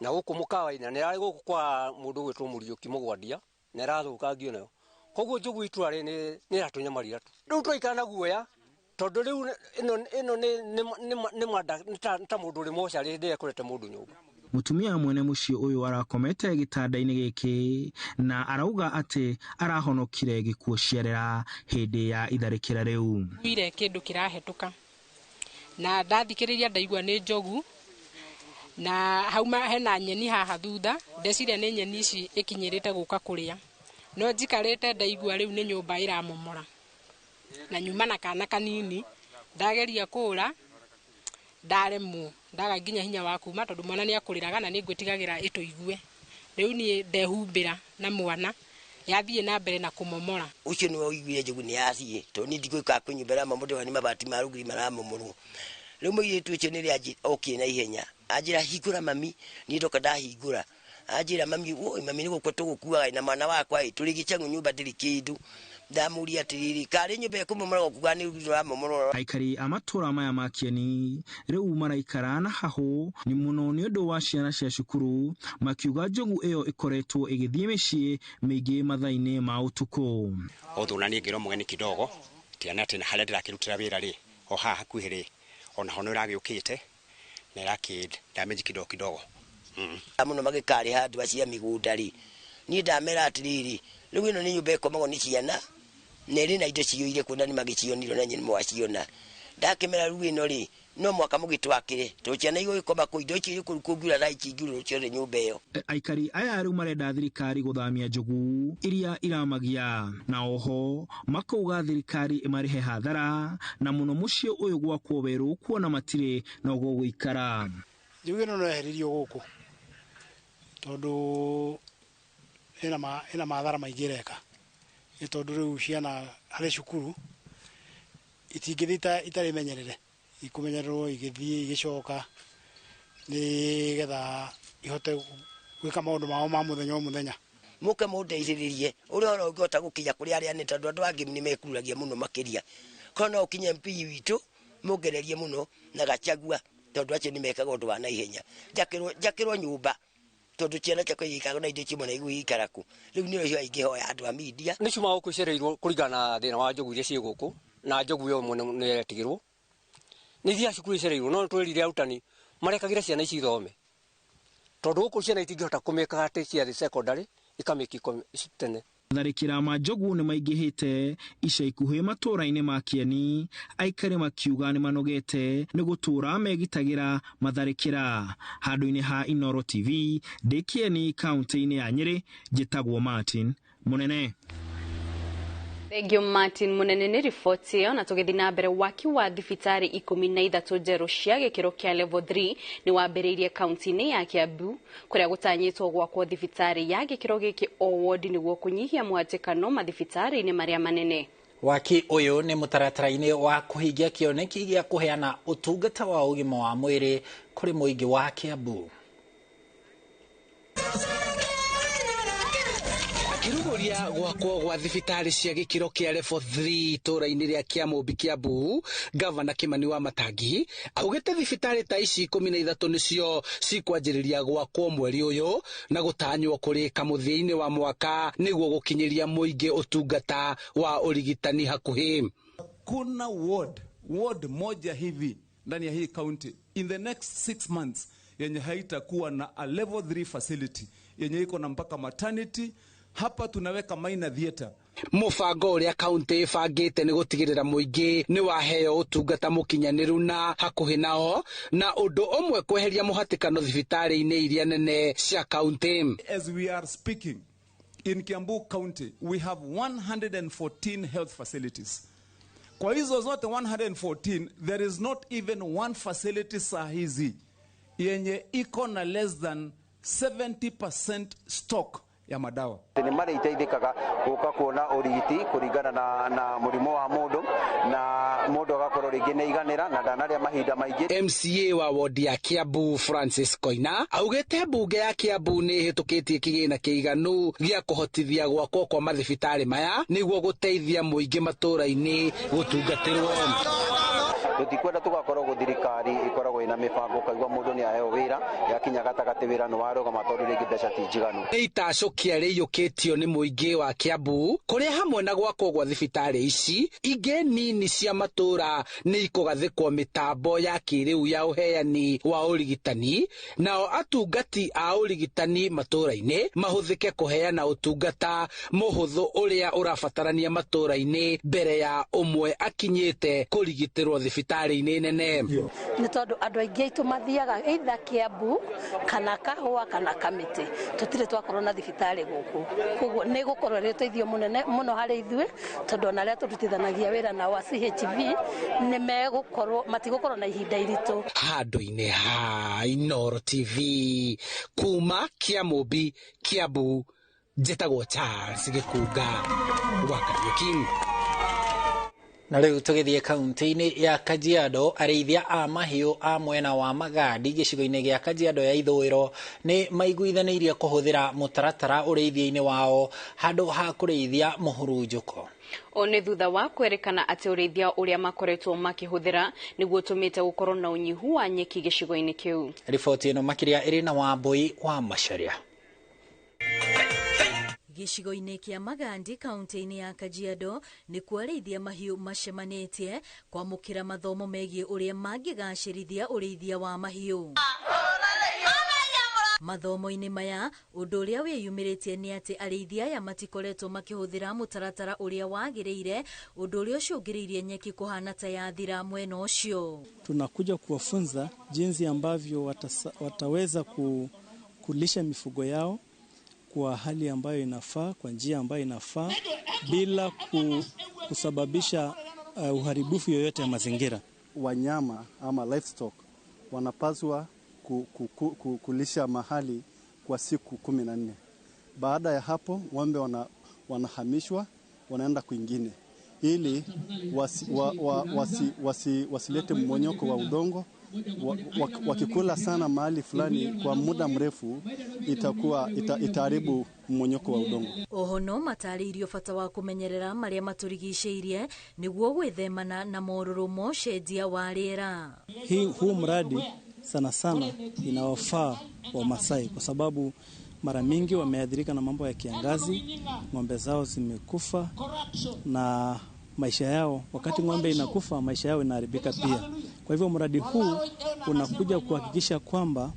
na gũkũ mũkawa-inĩ na ĩrarĩ gũkũ kwa mũndũ ũgwĩtwo Mũriũki Mũgwandia na ĩrathũkangio nayo. Koguo njogu itũra nĩ ĩratũnyamaria tu. Rĩu tũraikara na guoya tondũ rĩu ĩno nĩ ta mũndũ ũrĩ mocarĩ hĩndĩ ĩrĩa ĩkorete mũndũ nyũmba. Mũtumia mwene mũciĩ ũyũ arakomete gĩtanda-inĩ gĩkĩ na arauga atĩ arahonokire gĩkuũ ciarera hĩndĩ ya itharĩkĩra rĩu. Nguire kĩndũ kĩrahetũka na ndathikĩrĩria ndaigua nĩ njogu na hauma hena nyeni haha thutha ndeciria nĩ nyeni ici ikinyĩrĩte gũka kũrĩa no njikarĩte ndaigua rĩu nĩ nyũmba ĩramomora na nyuma na kana kanini ndageria kũra ndaremwo ndaga nginya hinya wa kuma tondũ mwana nĩ akũrĩraga na nĩ ngwĩtigagĩra ĩtũigue rĩu niĩ ndehumbĩra na mwana yathiĩ na mbere na kũmomora. Ũcio nĩwe ũiguire njogu nĩ yathiĩ tondũ niĩ ndigũĩkaga kwĩ nyũmba ĩramomorwo nĩ mabati ma rũgiri maramomorwo. Rĩu mũirĩtu ũcio nĩrĩa okire na ihenya anjĩra hingũra mami, niĩ ndoka ndahingũra anjĩra mami woi mami nĩ gũkua tũgũkuaga na mwana wakwa ĩ tũrĩ gĩcang'ũ nyũmba ndĩrĩ kĩndũ. Ndamũria atĩrĩrĩ karĩ nyũmba ĩkũmomorwo kuga nĩ rũgiri rũramomorwo. Aikari a matũũra maya ma Kieni rĩu maraikara na hahũ nĩ mũno nĩ ũndũ wa ciana cia cukuru makiuga njogu ĩyo ĩkoretwo ĩgĩthiĩ mĩciĩ mĩingĩ mathaa-inĩ ma ũtukũ. Although na niĩ ngĩrwo mũgeni kidogo tiana atĩ na harĩa ndĩrakĩrutĩra wĩra rĩ o haha hakuhĩ rĩ ona ho nĩ ĩragĩũkĩte na ĩrakĩ damage kidogo kidogo. Mũno magĩkarĩha andũ acio a mĩgũnda rĩ niĩ ndamera atĩrĩrĩ rĩu ĩno nĩ nyũmba ĩkomagwo nĩ ciana na ĩrĩ na indo ciyũire kuona nĩ magĩcionire na nyini mwaciona. Ndakĩmera rĩu ĩno rĩ no mwaka mũgĩtwakĩre tondũ ciana igũgĩkoma kũu indo icio irĩ kũngiura thaa ici ingiura ciothe nyũmba ĩyo. Aikari aya rĩu marenda thirikari gũthamia njogu iria iramagia na oho makauga thirikari ĩmarĩhe hathara na mũno mũciĩ ũyũ gwakwo werũ kuona matirĩ na gũgũikara. Njogu ĩno no yeheririo gũkũ tondũ ĩna mathara maingĩ ĩreka nĩ tondũ rĩu ciana harĩ cukuru itingĩthiĩ itarĩ menyerere ikũmenyererwo igĩthiĩ igĩcoka nĩgetha ihote gwĩka maũndũ mao ma mũthenya o mũthenya. Mũke mũndeithĩrĩrie ũrĩa ũhoro ũngĩhota gũkinya kũrĩ arĩa nĩ tondũ andũ angĩ nĩ mekururagia mũno makĩria. Korwo no ũkinye MP witũ mũngererie mũno na Gachagua tondũ acio nĩ mekaga ũndũ wa naihenya. Njakĩrwo nyũmba tondũ ciana ciakwa igĩikaraga na indo cimwe na igũikara kũ. Rĩu nĩyo icio ingĩhoya andũ a media. Nĩ ciumaga gũkũ icereirwo kũringana na thĩna wa njogu iria ciĩ gũkũ na njogu ĩyo mwene nĩ ĩretigĩrwo. Nĩ ithiaga cukuru icereirwo no twĩrire arutani marekagĩre ciana ici ithome tondũ gũkũ ciana itingĩhota kũmĩkaga atĩ ciathiĩ secondary ikamĩki tene. Matharĩkĩra ma njogu nĩ maingĩhĩte ica ikuhĩ matũũra-inĩ ma Kieni, aikari makiuga nĩ manogete nĩ gũtũũra megitagĩra matharĩkĩra. Handũ-inĩ ha Inooro TV, ndĩ Kieni kaunti-inĩ ya Nyĩrĩ, njĩtagwo Martin Mũnene. Thank you Martin Munene nĩ riboti ĩyo. Na tũgĩthiĩ na mbere, waki wa thibitarĩ 13 njerũ cia gĩkĩro kĩa level 3 nĩ wambĩrĩirie kaunti-inĩ ya Kiambu kũrĩa gũtanyĩtwo gwakwo thibitarĩ ya gĩkĩro gĩkĩ o wodi nĩguo kũnyihia mũhatĩkano mathibitarĩ-inĩ marĩa manene. Waki ũyũ nĩ mũtaratara-inĩ wa kũhingia kĩoneki gĩa kũheana ũtungata wa ũgima wa mwĩrĩ kũrĩ mũingĩ wa Kiambu. Akĩrugũria gwakwo gwa thibitarĩ cia gĩkĩro kĩa level 3 itũũra-inĩ rĩa Kĩamũmbi Kiambu, Gavana Kimani wa Matangi augĩte thibitarĩ ta ici 13 nĩcio cikwanjĩrĩria gwakwo mweri ũyũ na gũtanywo kũrĩka mũthia-inĩ wa mwaka nĩguo gũkinyĩria mũingĩ ũtungata wa ũrigitani hakuhĩ. Kuna ward moja hivi ndani ya hii county in the next 6 months yenye haitakuwa na a level 3 facility yenye iko na mpaka maternity. Hapa tunaweka minor theater. Mũbango ũrĩa kaunti ĩbangĩte nĩ gũtigĩrĩra mũingĩ nĩ waheo ũtungata mũkinyanĩru na hakuhĩ nao, na ũndũ ũmwe kweheria mũhatĩkano thibitarĩ-inĩ iria nene cia kaunti. As we are speaking in Kiambu County we have 114 health facilities. Kwa hizo zote 114 there is not even one facility saa hizi yenye iko na less than 70% stock ya madawa. Nĩ marĩteithĩkaga gũka kuona ũrigiti kũringana na mũrimũ wa mũndũ na mũndũ agakorwo rĩngĩ nĩ aiganĩra na ndanarĩa mahinda maingĩ. MCA wa wodi ya Kiambu Francis Koina augĩte mbunge ya Kiambu nĩ ĩhĩtũkĩtie kĩgĩna kĩiganu gĩa kũhotithia gwakwo kwa mathibitarĩ maya nĩguo gũteithia mũingĩ matũũra-inĩ gũtungatĩrwo. Tũtikwenda tũgakorwo gũthirikari ĩkoragwo ĩna mĩbango ũkaigua mũndũ nĩ aheo wĩra yakinya gatagatĩ wĩra nĩ warũgama tondũ rĩngĩ mbeca ti njiganu. Nĩ itacũkia rĩiyũkĩtio nĩ mũingĩ wa Kiambu kũrĩa hamwe na gwakwo gwa thibitarĩ ici ingĩ nini cia matũũra nĩ ikũgathĩkwo mĩtambo ya kĩrĩu ya ũheani wa ũrigitani, nao atungati a ũrigitani matũũra-inĩ mahũthĩke kũheana ũtungata mũhũthũ ũrĩa ũrabatarania matũũra-inĩ mbere ya ũmwe akinyĩte kũrigitĩrwo thibitarĩ-inĩ nene. Nĩ tondũ andũ aingĩ aitũ mathiaga either Kiambu kana Kahũa kana Kamĩtĩ, tũtirĩ twakorwo na thibitarĩ gũkũ, koguo nĩ gũkorwo ĩrĩ ũteithio mũnene mũno harĩ ithuĩ tondũ ona arĩa tũrutithanagia wĩra nao a CHV nĩ megũkorwo matigũkorwo na ihinda iritũ. Handũ-inĩ ha Inooro TV kuma Kĩamũmbi Kiambu, njĩtagwo Charles Gĩkunga wa Kariuki. Na rĩu tũgĩthiĩ kaunti-inĩ ya Kajiado, arĩithia a mahiũ a mwena wa Magadi gĩcigo-inĩ gĩa Kajiado ya ithũĩro nĩ maiguithanĩirie kũhũthĩra mũtaratara ũrĩithia-inĩ wao handũ ha kũrĩithia mũhurunjũko. O nĩ thutha wa kwerekana atĩ ũrĩithia ũrĩa makoretwo makĩhũthĩra nĩguo ũtũmĩte gũkorwo na ũnyihu wa nyeki gĩcigo-inĩ kĩu. Riboti ĩno makĩria ĩrĩ na Wambui wa Macharia. Gĩcigo-inĩ kĩa Magandi kaunti-inĩ ya Kajiado nĩkuo arĩithia mahiũ macemanĩtie kwamũkĩra mathomo megiĩ ũrĩa mangĩgacĩrithia ũrĩithia wa mahiũ. Mathomo-inĩ maya ũndũ ũrĩa wĩyumĩrĩtie nĩ atĩ arĩithia aya matikoretwo makĩhũthĩra mũtaratara ũrĩa wagĩrĩire, ũndũ ũrĩa ũcũngĩrĩirie nyeki kũhana ta yathira mwena ũcio. Tunakuja kuwafunza jinsi ambavyo wataweza kulisha mifugo yao kwa hali ambayo inafaa, kwa njia ambayo inafaa, bila kusababisha uharibifu yoyote ya mazingira. Wanyama ama livestock wanapaswa kulisha mahali kwa siku 14. Baada ya hapo ng'ombe wanahamishwa wanaenda kwingine ili wasilete mmonyoko wa udongo Wakikula sana mahali fulani kwa muda mrefu itakuwa itaharibu mmonyoko wa udongo. Oho no matarĩirio bata wa kũmenyerera marĩa matũrigicĩirie nĩguo gwĩthemana na morũrũ ma ũcenjia wa rĩera. Huu mradi sana sana inawafaa wa Masai kwa sababu mara mingi wameathirika na mambo ya kiangazi, ng'ombe zao zimekufa na maisha yao, wakati ng'ombe inakufa maisha yao inaharibika pia. Kwa hivyo mradi huu unakuja kuhakikisha kwamba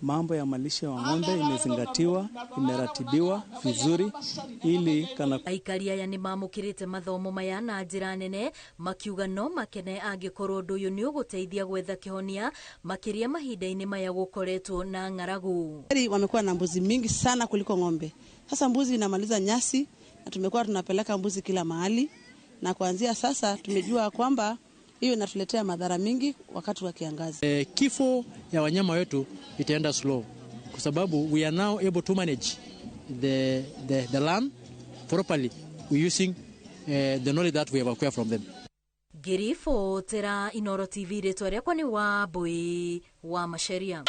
mambo ya malisho ya ng'ombe imezingatiwa, imeratibiwa vizuri ili kana. Aikari aya nĩ mamũkĩrĩte mathomo maya na njĩra nene, makiuga no makene angĩkorwo ũndũ ũyũ nĩ ũgũteithia gwetha kĩhonia makĩria mahinda-inĩ maya gũkoretwo na ng'aragu. Wamekuwa na mbuzi mingi sana kuliko ng'ombe. Sasa mbuzi inamaliza nyasi na tumekuwa tunapeleka mbuzi kila mahali, na kuanzia sasa tumejua kwamba hiyo inatuletea madhara mingi wakati wa kiangazi. Kifo ya wanyama wetu itaenda slow kwa sababu we are now able to manage the land properly using the knowledge that we have acquired from them. Ngĩribotera Inoro TV, rĩtwa rĩakwa nĩ Wambui wa Macharia.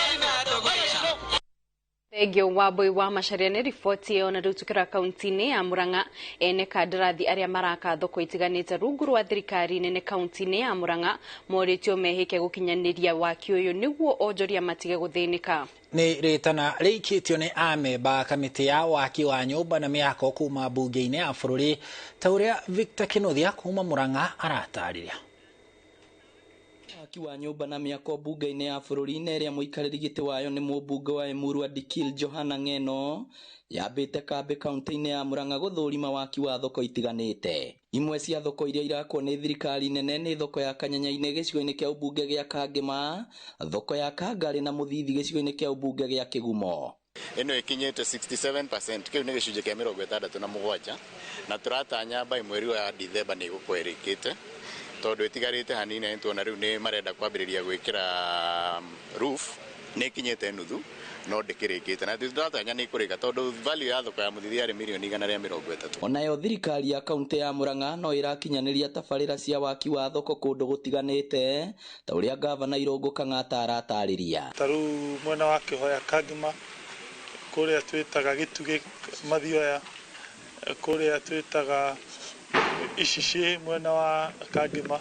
Thengio Wambui wa Macharia nĩ riboti ĩyo. Na rĩu tukĩra kaunti-inĩ ya Murang'a, ene kandarathi arĩa maraka thoko itiganĩte rungu rwa thirikari nene kaunti-inĩ ya Murang'a morĩtio mehĩke gũkinyanĩria waki ũyũ nĩguo onjoria matige gũthĩnĩka. Nĩ rĩtana rĩikĩtio nĩ amemba kamĩtĩ ya waki wa nyũmba na mĩako kuma mbunge-inĩ ya bũrũri, ta ũrĩa Victor Kĩnuthia kuma Murang'a aratarĩria. Waki wa nyũmba na mĩako mbunge-inĩ ya bũrũri-inĩ ĩrĩa mũikarĩri gĩtĩ wayo nĩ mũmbunge wa Emurua Dikirr Johana Ng'eno yambĩte kambĩ kaunti-inĩ ya Murang'a gũthũrima waki wa thoko itiganĩte. Imwe cia thoko iria irakwo nĩ thirikari nene nĩ thoko ya Kanyanya-inĩ gĩcigo-inĩ kĩa ũmbunge gĩa Kangĩma, thoko ya Kangarĩ na Mũthithi gĩcigo-inĩ kĩa ũmbunge gĩa Kĩgumo. Ĩno ĩkinyĩte 67%, kĩu nĩ gĩcunjĩ kĩa 67, na tũratanya by mweri wa Dithemba nĩ ĩgũkorwo ĩrĩkĩte, tondũ ĩtigarĩte hanini na nĩtuona rĩu nĩ marenda kwambĩrĩria gwĩkĩra roof, nĩ ĩkinyĩte nuthu no ndĩkĩrĩkĩte, na tũratanya nĩ ĩkũrĩka tondũ value ya thoko ya Mũthithi yarĩ mirioni 130. Onayo thirikari ya kaunti ya Murang'a no ĩrakinyanĩria tabarĩra cia waki wa thoko kũndũ gũtiganĩte ta ũrĩa gavana Irũngũ Kang'ata aratarĩria. Ta rĩu mwena wa Kĩhoya Kangĩma, kũrĩa twĩtaga Gĩtugĩ Mathioya, kũrĩa twĩtaga Icicĩ mwena wa Kangĩma,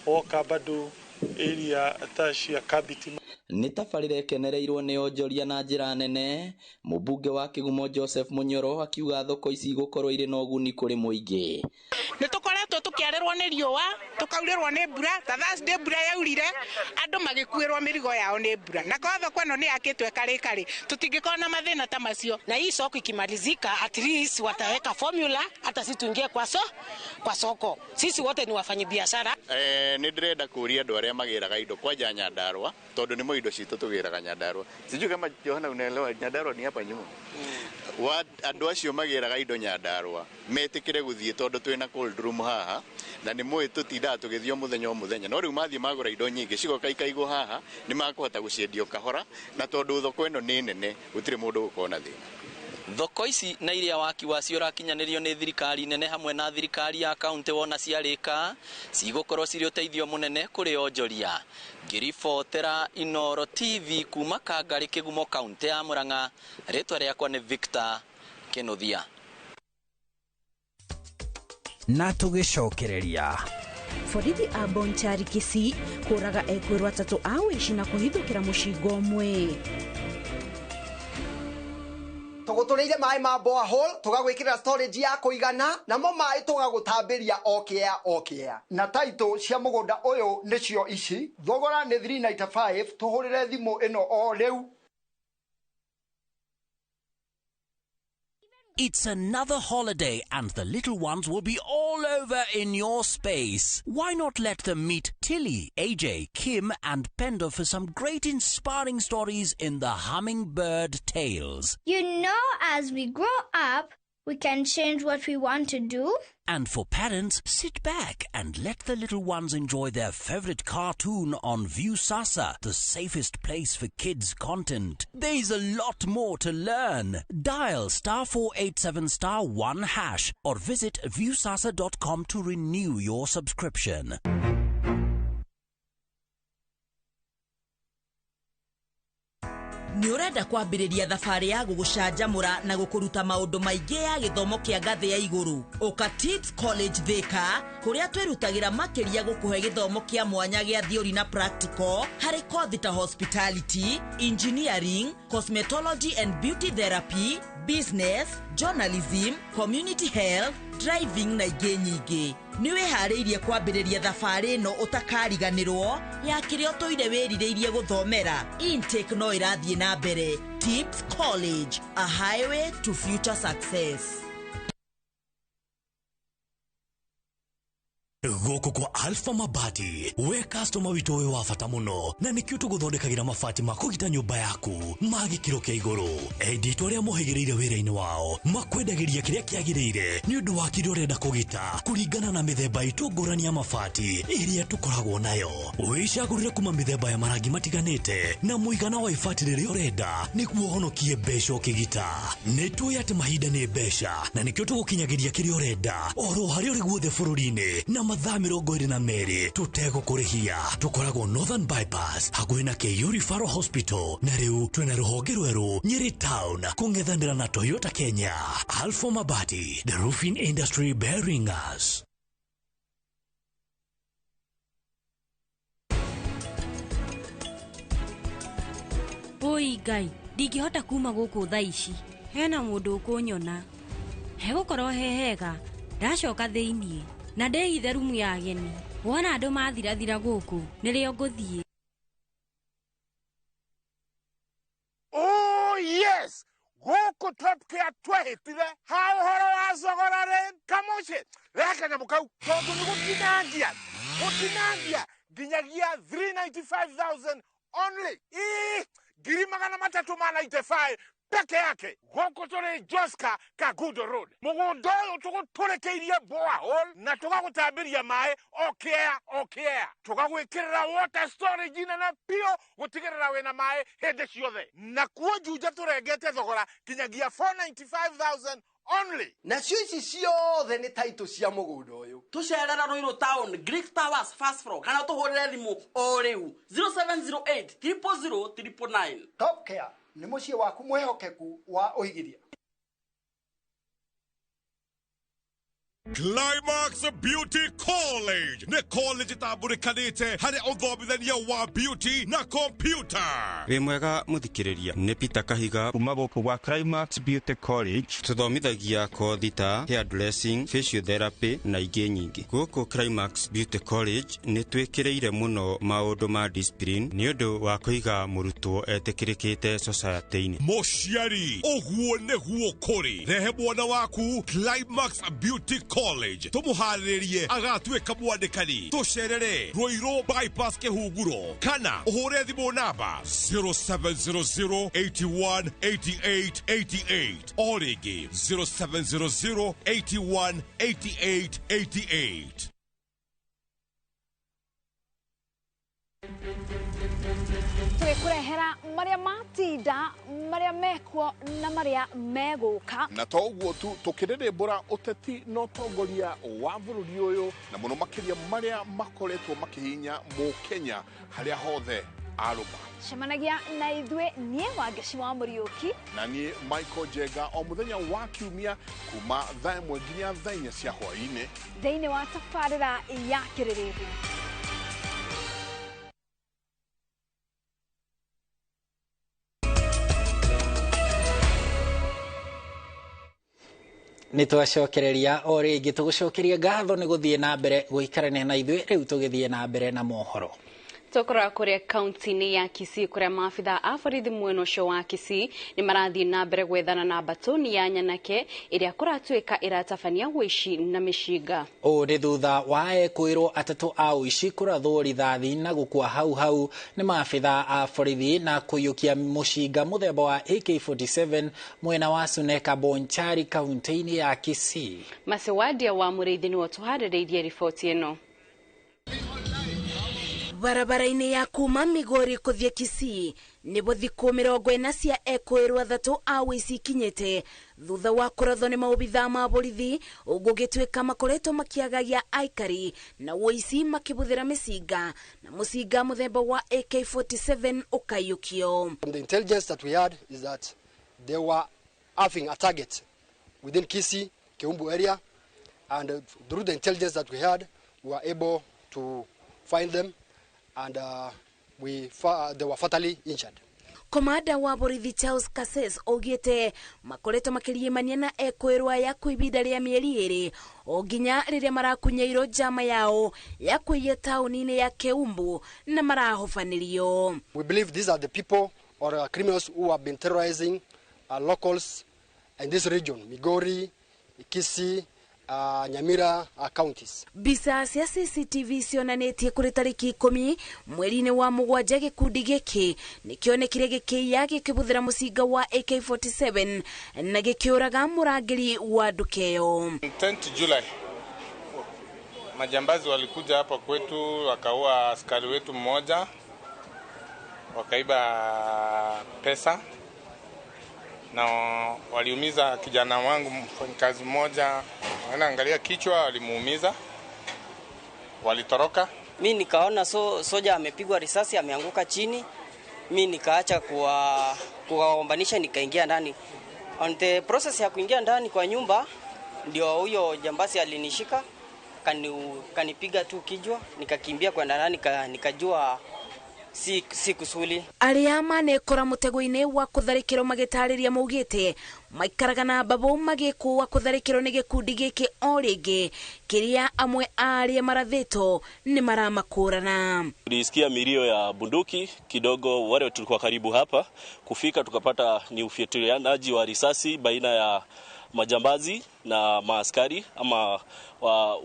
woka bado area ta cia Kabiti. Nĩ tabarĩra ĩkenereirwo nĩ onjoria na njĩra nene. Mũmbunge wa Kĩgumo Joseph Mũnyoro akiuga thoko ici igũkorwo irĩ na ũguni kũrĩ mũingĩ. Nĩ tũkoretwo tũkĩarĩrwo nĩ riũa, tũkaurĩrwo nĩ mbura, ta Thursday mbura yaurire, andũ magĩkuĩrwo mĩrigo yao nĩ mbura. Na kwa thoko ĩno nĩ yakĩtwo ĩkarĩkarĩ, tũtingĩkorwo na mathĩna ta macio. Na hii soko ikimalizika, at least wataweka formula hata sisi tuingie kwa soko. Sisi wote ni wafanyabiashara. Nĩ ndĩrenda kũria andũ arĩa magĩraga indo kwanja Nyandarua, tondũ nĩ indo citũ tũgĩraga Nyandarua. Sijui kama Johana unaelewa Nyandarua ni hapa nyuma. Andũ acio magĩraga indo Nyandarua metĩkĩre gũthiĩ tondũ twĩna cold room haha, na nĩ mũĩ tũtindaga tũgĩthiĩ o mũthenya o mũthenya, no rĩu mathiĩ magũra indo nyingĩ cigoka ikaigwo haha, nĩ makũhota gũciendio kahora, na tondũ thoko ĩno nĩ nene gũtirĩ mũndũ ũgũkorwo na thĩna. Thoko ici na iria waki wacio ũrakinyanĩrio nĩ thirikari nene hamwe na thirikari ya kaunti wona ciarĩka cigũkorwo cirĩ ũteithio mũnene kũrĩ onjoria. Ngĩribotera Inoro TV kuma Kangarĩ Kĩgumo kaunti ya Murang'a, rĩtwa rĩakwa nĩ Victor Kĩnuthia. Na tũgĩcokereria borithi a Bonchari Kisii kũraga ekwĩrwo atatũ a wĩici na kũhithũkĩra mũcinga ũmwe. Tũgũtũrĩire maĩ ma borehole, tũgagwĩkĩrĩra storage ya kũigana, namo maĩ tũgagũtambĩria o kĩea o kĩea. Na taitũ cia mũgũnda ũyũ nĩcio ici, thogora nĩ 395, tũhũrĩre thimũ ĩno o rĩu. It's another holiday and the little ones will be all over in your space. Why not let them meet Tilly, AJ, Kim and Pendo for some great inspiring stories in the Hummingbird Tales. You know, as we grow up, we can change what we want to do. And for parents, sit back and let the little ones enjoy their favorite cartoon on Viusasa, the safest place for kids' content. There's a lot more to learn. Dial *487*1# or visit viusasa.com to renew your subscription. Nĩ ũrenda kwambĩrĩria thabarĩ ya gũgũcanjamũra na gũkũruta maũndũ maingĩ ya gĩthomo kĩa ngathĩ ya igũrũ? Ũka Tips College Thika, kũrĩa twĩrutagĩra makĩria gũkũhe gĩthomo kĩa mwanya gĩa theory na practical harĩ kothi ta hospitality, engineering, cosmetology and beauty therapy, business, journalism, community health, driving na ingĩ nyingĩ. Nĩ wĩharĩirie kwambĩrĩria thabarĩ ĩno ũtakariganĩrwo ya kĩrĩa ũtũire wĩrirĩirie gũthomera? Intake no ĩrathiĩ na mbere. Tips College, a highway to future success. Gũkũ kwa Alpha Mabati, we customer witũ wĩ wa bata mũno, na nĩkĩo tũgũthondekagĩra mabati ma kũgita nyũmba yaku ma gĩkĩro kĩa igũrũ. Endia aitũ arĩa mohĩgĩrĩire wĩra-inĩ wao makwendagĩria kĩrĩa kĩagĩrĩire nĩ ũndũ wa kĩrĩa ũrenda kũgita kũringana na mĩthemba itũ ngũrani ya mabati ĩrĩa tũkoragwo nayo. Wĩcagũrĩre kuma mĩthemba ya marangi matiganĩte na mũigana wa ibati rĩrĩa ũrenda nĩguo ũhonokie mbeca ũkĩgita. Nĩ tũĩ atĩ mahinda nĩ mbeca, na nĩkĩo tũgũkinyagĩria kĩrĩa ũrenda oro harĩa ũrĩ guothe bũrũri-inĩ na mathaa 22 tũtegũkũrĩhia. Tũkoragwo Northern Bypass hakuhĩ na KU Referral Hospital, na rĩu twĩna rũhonge rwerũ Nyeri Town kũng'ethanĩra na Toyota Kenya. Alpha Mabati, the roofing industry bearing us. Oi Ngai, ndingĩhota kuma gũkũ thaa ici. Hena mũndũ ũkũnyona. Hegũkorwo he hega, ndacoka thĩiniĩ na ndĩhithe rumu ya ageni. Wona andũ mathirathira gũkũ, nĩrĩo ngũthiĩ. Oh yes! Gũkũ Top Care twehĩtire ha ũhoro wa thogora rĩ kamũciĩ rehe kanyamũ kau tondũ nĩ gũtinangia gũtinangia nginyagia 395,000 only. Ii 395,000 peke yake. Gũkũ tũrĩ Joska Kagudo Road. Mũgũnda ũyũ tũgũtũrĩkĩirie borehole na tũgagũtambĩria maĩ o kĩea o kĩea. Tũgagwĩkĩrĩra water storage nene biũ gũtigĩrĩra wĩna maĩ hĩndĩ ciothe. Na kuo Juja tũrengete thogora kinyagia 495,000 only. Nacio ici ciothe nĩ taitũ cia mũgũnda ũyũ. Tũcerera Ruiru Town, Greek Towers first floor, kana tũhũrĩre thimũ o rĩu 0708 000 999. Top Care nĩ mũciĩ waku mwĩhokeku wa ũigithia. Climax Beauty College nĩ college ĩtambũrĩkanĩte harĩ ũthomithania wa beauty na computer. Wĩ mwega mũthikĩrĩria, nĩ Peter Kahiga kuma gũkũ gwa Climax Beauty College. Tũthomithagia kothi ta hair dressing, facial therapy na ingĩ nyingĩ. Gũkũ Climax Beauty College nĩ twĩkĩrĩire mũno maũndũ ma discipline nĩ ũndũ wa kũiga mũrutwo etĩkĩrĩkĩte society-inĩ. Mũciari, ũguo nĩguo kũrĩ. Rehe mwana waku Climax Beauty College tũmũharĩrĩrie agatuĩka mwandĩkani. Tũcerere Ruiru Bypass Kĩhunguro kana ũhũre thimũ namba 0700 81 88 88 o rĩngĩ 0700 81 88 88. Tũgĩkũrehera marĩa matinda, marĩa mekuo na marĩa megũka. Na to ũguo tu, tũkĩrĩrĩmbũra ũteti na ũtongoria wa bũrũri ũyũ na mũno makĩria marĩa makoretwo makĩhinya mũkenya harĩa hothe arũma. Cemanagia na ithuĩ niĩ Wangeci wa Mũriũki na niĩ Michael Njenga o mũthenya wa kiumia kuma thaa 1 nginya thaa 4 cia hwaĩ-inĩ thĩinĩ wa tabarĩra ya Kĩrĩrĩmbũ. Nĩ twacokereria o rĩngĩ tũgũcokeria ngatho nĩ gũthiĩ na mbere gũikarania na ithuĩ. Rĩu tũgĩthiĩ na mbere na mohoro. Tũkũrora kũrĩa kaunti-inĩ ya Kisii kũrĩa maabitha a borithi mwena ũcio wa Kisii nĩ marathiĩ na mbere gwethana na mbatũni ya nyanake ĩrĩa kũratuĩka ĩratabania ũici na mĩcinga. Ũũ nĩ thutha wa ekũĩrwo atatũ a ũici kũrathwo rithathi na gũkua hau hau nĩ maabitha a borithi na kũiyũkia mũcinga mũthemba wa AK47 mwena wa Suneka Bonchari kaunti-inĩ ya Kisii. Masewadia wa Mũrĩithi nĩwe ũtũharĩrĩirie riboti ĩno. Barabara-inĩ ya kuma Migori kũthiĩ Kisii nĩbo thikũ 40 cia ekũĩrwo 3 a ũici ikinyĩte thutha wa kũrathwo nĩ maobithaa ma borithi ũgũgĩtuĩka makoretwo makĩagagia aikari na ũici makĩbũthĩra mĩcinga na mũcinga mũthemba wa AK47 ũkaiyũkio. From the intelligence that we had is that they were having a target within Kisii, Keumbu area, and through the intelligence that we had, we were able to find them and they were fatally injured. Komanda wa borithi Charles Kasses oigĩte makoretwo makĩriemania na ekũĩrwo ya kwibinda rĩa mĩeri 2 o nginya rĩrĩa marakunyeirwo njama yao ya kũiya taũni-inĩ ya Keumbu na marahobanĩrio. We believe these are the people or criminals who have been terrorizing locals in this region, Migori, Kisii, Nyamira counties. Mbica cia CCTV cionanĩtie kũrĩ tarĩki 10 mweri-inĩ wa 7 gĩkundi gĩkĩ nĩkĩonekire gĩkĩiya gĩkĩbũthĩra mũcinga wa AK47 na gĩkĩũraga mũrangĩri wa nduka ĩyo. 10 July majambazi walikuja hapa kwetu wakaua askari wetu mmoja, wakaiba pesa na waliumiza kijana wangu mfanyikazi mmoja, anaangalia kichwa, walimuumiza, walitoroka. Mi nikaona soja amepigwa risasi ameanguka chini, mi nikaacha kuwaombanisha nikaingia ndani. On the process ya kuingia ndani kwa nyumba ndio huyo jambasi alinishika, kanipiga tu kichwa, nikakimbia kwenda ndani, nikajua si kusuli. Arĩa manekora mũtego-inĩ wa kũtharĩkĩrwo magĩtarĩria maugĩte maikaraga na mbabũ magĩkũa kũtharĩkĩrwo nĩ gĩkundi gĩkĩ o rĩngĩ kĩrĩa amwe a arĩa marathĩtwo nĩ maramakũrana. Tulisikia milio ya bunduki kidogo, wale tulikuwa karibu hapa kufika tukapata ni ufyatulianaji wa risasi baina ya majambazi na maaskari ama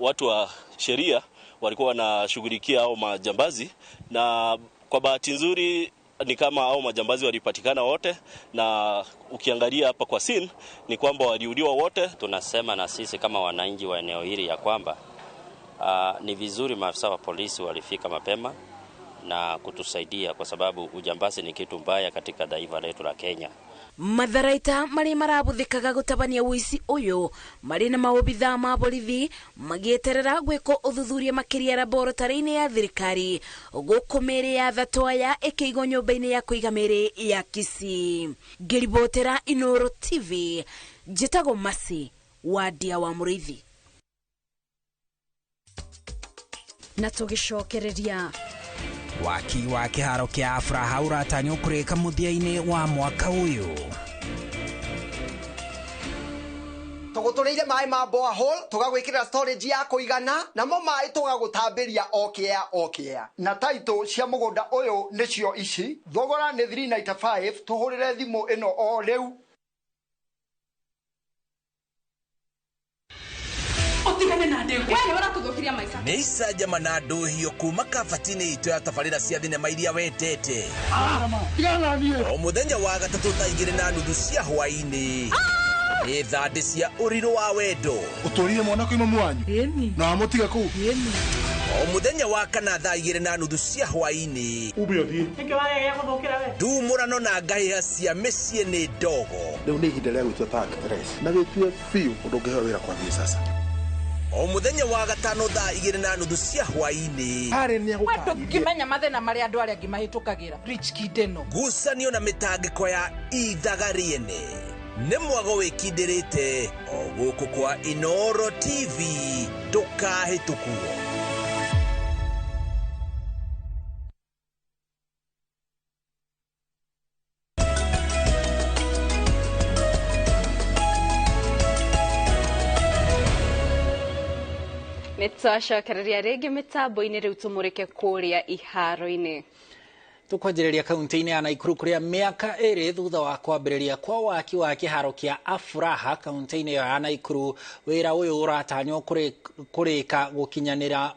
watu wa sheria walikuwa wanashughulikia hao majambazi, na kwa bahati nzuri ni kama hao majambazi walipatikana wote, na ukiangalia hapa kwa scene ni kwamba waliuliwa wote. Tunasema na sisi kama wananchi wa eneo hili ya kwamba ni vizuri maafisa wa polisi walifika mapema na kutusaidia, kwa sababu ujambazi ni kitu mbaya katika taifa letu la Kenya. Matharaita marĩa marabuthĩkaga gũtabania ũici ũyũ marĩ na maobithaa ma borithi magĩeterera gwĩkwo ũthuthuria makĩria laboratory-inĩ ya thirikari gũkũ mĩĩrĩ ya 3 aya ĩkĩigwo nyũmba-inĩ ya kũiga mĩĩrĩ ya Kisii. Ngĩribotera Inooro TV, njĩtagwo Masi wa Ndia wa Mũrĩithi. Na tũgĩcokereria waki wa kĩharo kĩa Afraha ũratanywo kũrĩka mũthia-inĩ wa mwaka ũyũ. Tũgũtũrĩire maĩ ma borehole tũgagwĩkĩrĩra storage ya kũigana namo maĩ tũgagũtambĩria o kĩea o kĩea. Na taitũ cia mũgũnda ũyũ nĩcio ici, thogora nĩ 395, tũhũrĩre thimũ ĩno o rĩu. Nĩ icanjama na ndũhio kuma kabati-inĩ itũ ya tabarĩra cia thinema iria wendete. O mũthenya wa gatatũ thaa 2:30 cia hwaĩ-inĩ nĩ thandĩ cia ũrirũ wa wendo. Ũtũrire mwana kwĩ mamu wanyu na wamũtiga kũu. O mũthenya wa kana thaa 2:30 cia hwaĩ-inĩ ndumũrano na ngahĩha cia mĩciĩ nĩ ndogo. Rĩu nĩ ihinda rĩa gwĩtua ta actress na wĩtue biũ ũndũ ũngĩheo wĩra kwambia sasa. O mũthenya wa gatano thaa 2:30 cia hwaĩ-inĩ ndũngĩmenya mathĩna marĩa andũ arĩa angĩ mahĩtũkagĩra. Rich Kid ĩno ngucanio na mĩtangĩko ya ithaga rĩene nĩ mwago wĩkindĩrĩte o gũkũ kwa Inooro TV, ndũkahĩtũkwo. Nĩtwacokereria rĩngĩ mĩtambo-inĩ rĩu tũmũrĩke kũrĩa iharo-inĩ. Tukwanjĩrĩria kaunti-inĩ ya Nakuru kũrĩa mĩaka 2 thutha wa kwambĩrĩria kwa waki wa kĩharo kĩa Afraha kaunti-inĩ ya Nakuru, wĩra ũyũ ũratanywo kũrĩka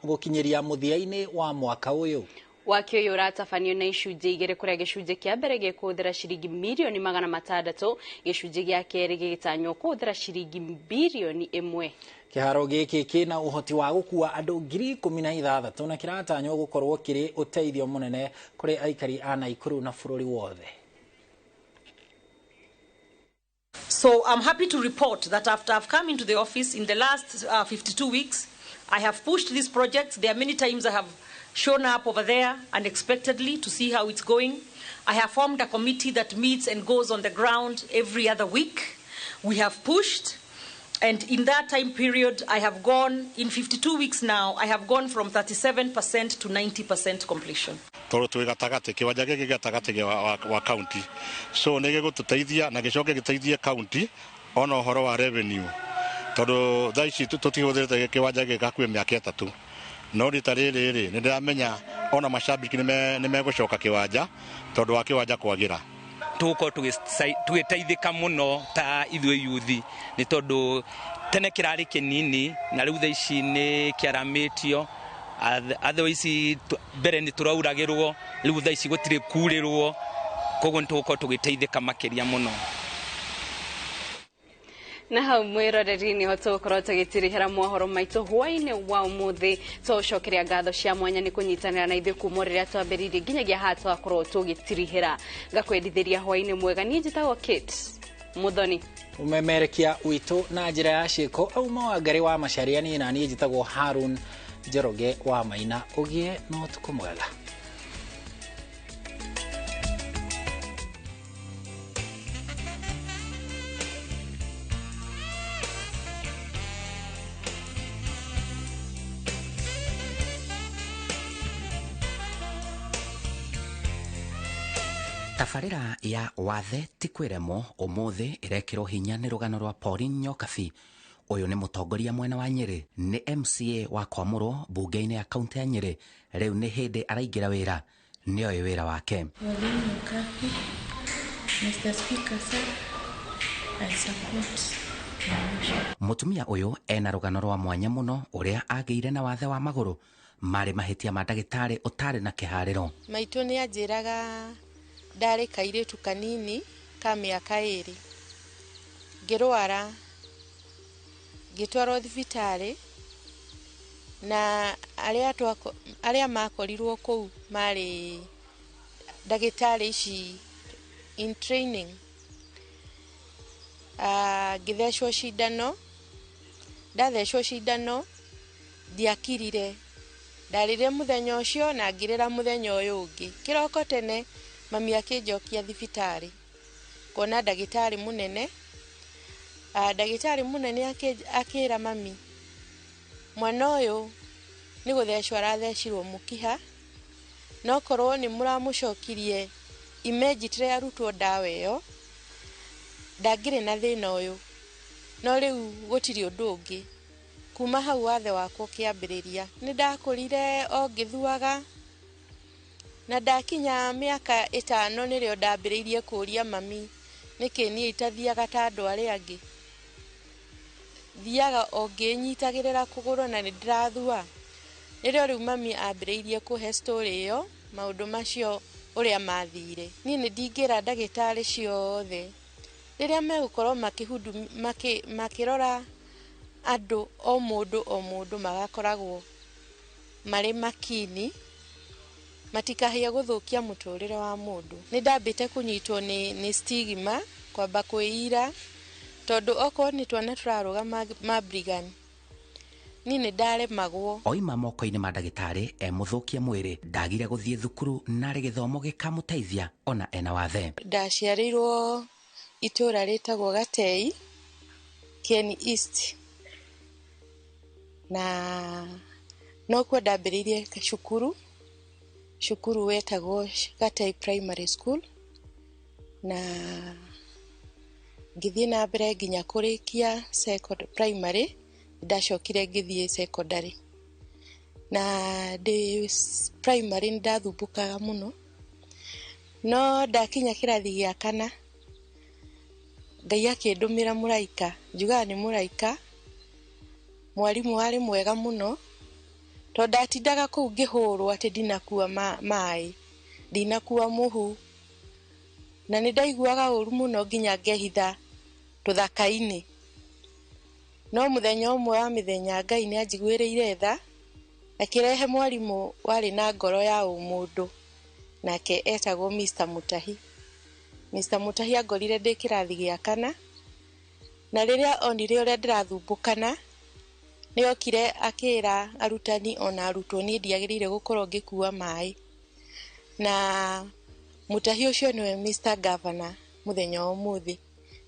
gũkinyĩria mũthia-inĩ wa mwaka ũyũ. Waki ũyũ ũratabanio na icunjĩ igĩrĩ kũrĩa gĩcunjĩ kĩa mbere gĩkũhũthĩra ciringi mirioni 600, gĩcunjĩ gĩa kerĩ gĩgĩtanywo kũhũthĩra ciringi birioni 1. Kĩharo gĩkĩ kĩna ũhoti wa gũkua andũ 16,000 na kĩratanywo gũkorwo kĩrĩ ũteithio mũnene kũrĩ aikari a Naikuru na bũrũri wothe. So I'm happy to report that after I've come into the office in the last 52 weeks, I have pushed these projects. There are many times I have shown up over there unexpectedly to see how it's going. I have formed a committee that meets and goes on the ground every other week. We have pushed, and in that time period, I have gone, in 52 weeks now, I have gone from 37% to 90% completion. Tondũ twĩ gatagatĩ, kĩwanja gĩkĩ gatagatĩ wa county, so nĩ gĩgũtũteithia na gĩcoke gĩteithie county ona ũhoro wa revenue, tondũ thaa ici tũtihũthĩrĩte kĩwanja gĩkĩ hakuhĩ mĩaka 3, no rita rĩrĩ rĩ nĩ ndĩramenya ona macambĩki nĩ megũcoka kĩwanja tondũ wa kĩwanja kwagĩra. Tũgũkorwo tũgĩteithĩka mũno ta ithuĩ yuthi, nĩ tondũ tene kĩrarĩ kĩnini na rĩu thaa ici nĩ kĩaramĩtio. Otherwise mbere nĩ tũrauragĩrwo, rĩu thaa ici gũtirĩ kurĩrwo, koguo nĩ tũgũkorwo tũgĩteithĩka makĩria mũno. Na hau mwĩroreri nĩho tũgũkorwo tũgĩtirihĩra mohoro maitũ hwaĩ-inĩ wa ũmũthĩ. Tũgũcokeria ngatho cia mwanya nĩ kũnyitanĩra na ithuĩ kuma rĩrĩa twambĩrĩirie nginyagia haha twakorwo tũgĩtirihĩra. Ngakwendithĩria hwaĩ-inĩ mwega. Niĩ njĩtagwo Kate Muthoni. Ũmemerekia witũ na njĩra ya ciĩko auma wa Ngarĩ wa Macharia, niĩ na niĩ njĩtagwo Harun Njoroge wa Maina. Ũgĩe na ũtukũ mwega. Tabarĩra ya wathe ti kwĩremwo ũmũthĩ ĩrekĩrwo hinya nĩ rũgano rwa Pauline Nyokabi. Ũyũ nĩ mũtongoria mwena wa Nyĩrĩ, nĩ MCA wa Kwamũrwo mbunge-inĩ ya kaunti ya Nyĩrĩ. Rĩu nĩ hĩndĩ araingĩra wĩra, nĩoĩ wĩra wake. Pauline Nyokabi, Mr. Speaker, sir, I support the motion. Mũtumia ũyũ ena rũgano rwa mwanya mũno ũrĩa agĩire na wathe wa magũrũ marĩ mahĩtia ma ndagĩtarĩ ũtarĩ na kĩharĩro. Maitũ nĩ anjĩraga ndarĩ kairĩtu kanini ka mĩaka 2, ngĩrwara ngĩtwarwo thibitarĩ, na arĩa makorirwo kũu marĩ ndagĩtarĩ ici in training. Ngĩthecwo cindano, ndathecwo cindano ndiakirire, ndarĩrire mũthenya ũcio na ngĩrĩra mũthenya ũyũ ũngĩ. Kĩroko tene mami akĩnjokia thibitarĩ kuona ndagĩtarĩ mũnene. Ndagĩtarĩ mũnene akĩra mami, mwana ũyũ nĩ gũthecwo arathecirwo mũkiha, no korwo nĩ mũramũcokirie immediately arutwo ndawa ĩyo ndangĩrĩ na thĩna ũyũ, no rĩu gũtirĩ ũndũ ũngĩ. Kuma hau wathe wakwa ũkĩambĩrĩria. Nĩ ndakũrire o ngĩthuaga, na ndakinya mĩaka 5 nĩrĩo ndambĩrĩirie kũũria mami nĩkĩ niĩ itathiaga ta andũ arĩa angĩ. Thiaga o ngĩnyitagĩrĩra kũgũrũ na nĩ ndĩrathua. Nĩrĩo rĩu mami ambĩrĩirie kũhe story ĩyo, maũndũ macio ũrĩa mathire. Niĩ nĩ ndingĩra ndagĩtarĩ ciothe rĩrĩa megũkorwo makĩrora andũ o mũndũ o mũndũ, magakoragwo marĩ makini, matikahia gũthũkia mũtũrĩre wa mũndũ. Nĩ ndambĩte kũnyitwo nĩ stigma, kwamba kwĩira, tondũ okorwo nĩ twana tũrarũga mabrigani, niĩ nĩ ndaremagwo. Oima moko-inĩ ma ndagĩtarĩ emũthũkia mwĩrĩ, ndagire gũthiĩ thukuru narĩ gĩthomo gĩkamũteithia ona ena wathe. Ndaciarĩirwo itũũra rĩtagwo Gatei, Kieni East, na nokuo ndambĩrĩirie cukuru wetagwo Gatei Primary School, na ngĩthiĩ na mbere nginya kũrĩkia primary. Ndacokire ngĩthiĩ secondary, na ndĩ primary nĩ ndathumbũkaga mũno, no ndakinya kĩrathi gĩa kana Ngai akĩndũmĩra mũraika. Njugaga nĩ mũraika, mwarimũ warĩ mwega mũno, Tondũ ndatindaga kũu ngĩhũrwo atĩ ndinakua maĩ, ndinakua mũhu, na nĩ ndaiguaga ũru mũno nginya ngehitha tũthaka-inĩ. No mũthenya ũmwe wa mĩthenya Ngai nĩ anjiguĩrĩire tha, akĩrehe mwarimũ warĩ na ngoro ya ũmũndũ, nake etagwo Mr. Mutahi. Mr. Mutahi angorire ndĩ kĩrathi gĩa kana, na rĩrĩa onire ũrĩa ndĩrathumbũkana, nĩ okire akĩra arutani ona arutwo niĩ ndiagĩrĩire gũkorwo ngĩkua maĩ. Na Mutahi ũcio nĩwe Mr. Governor mũthenya wa ũmũthĩ,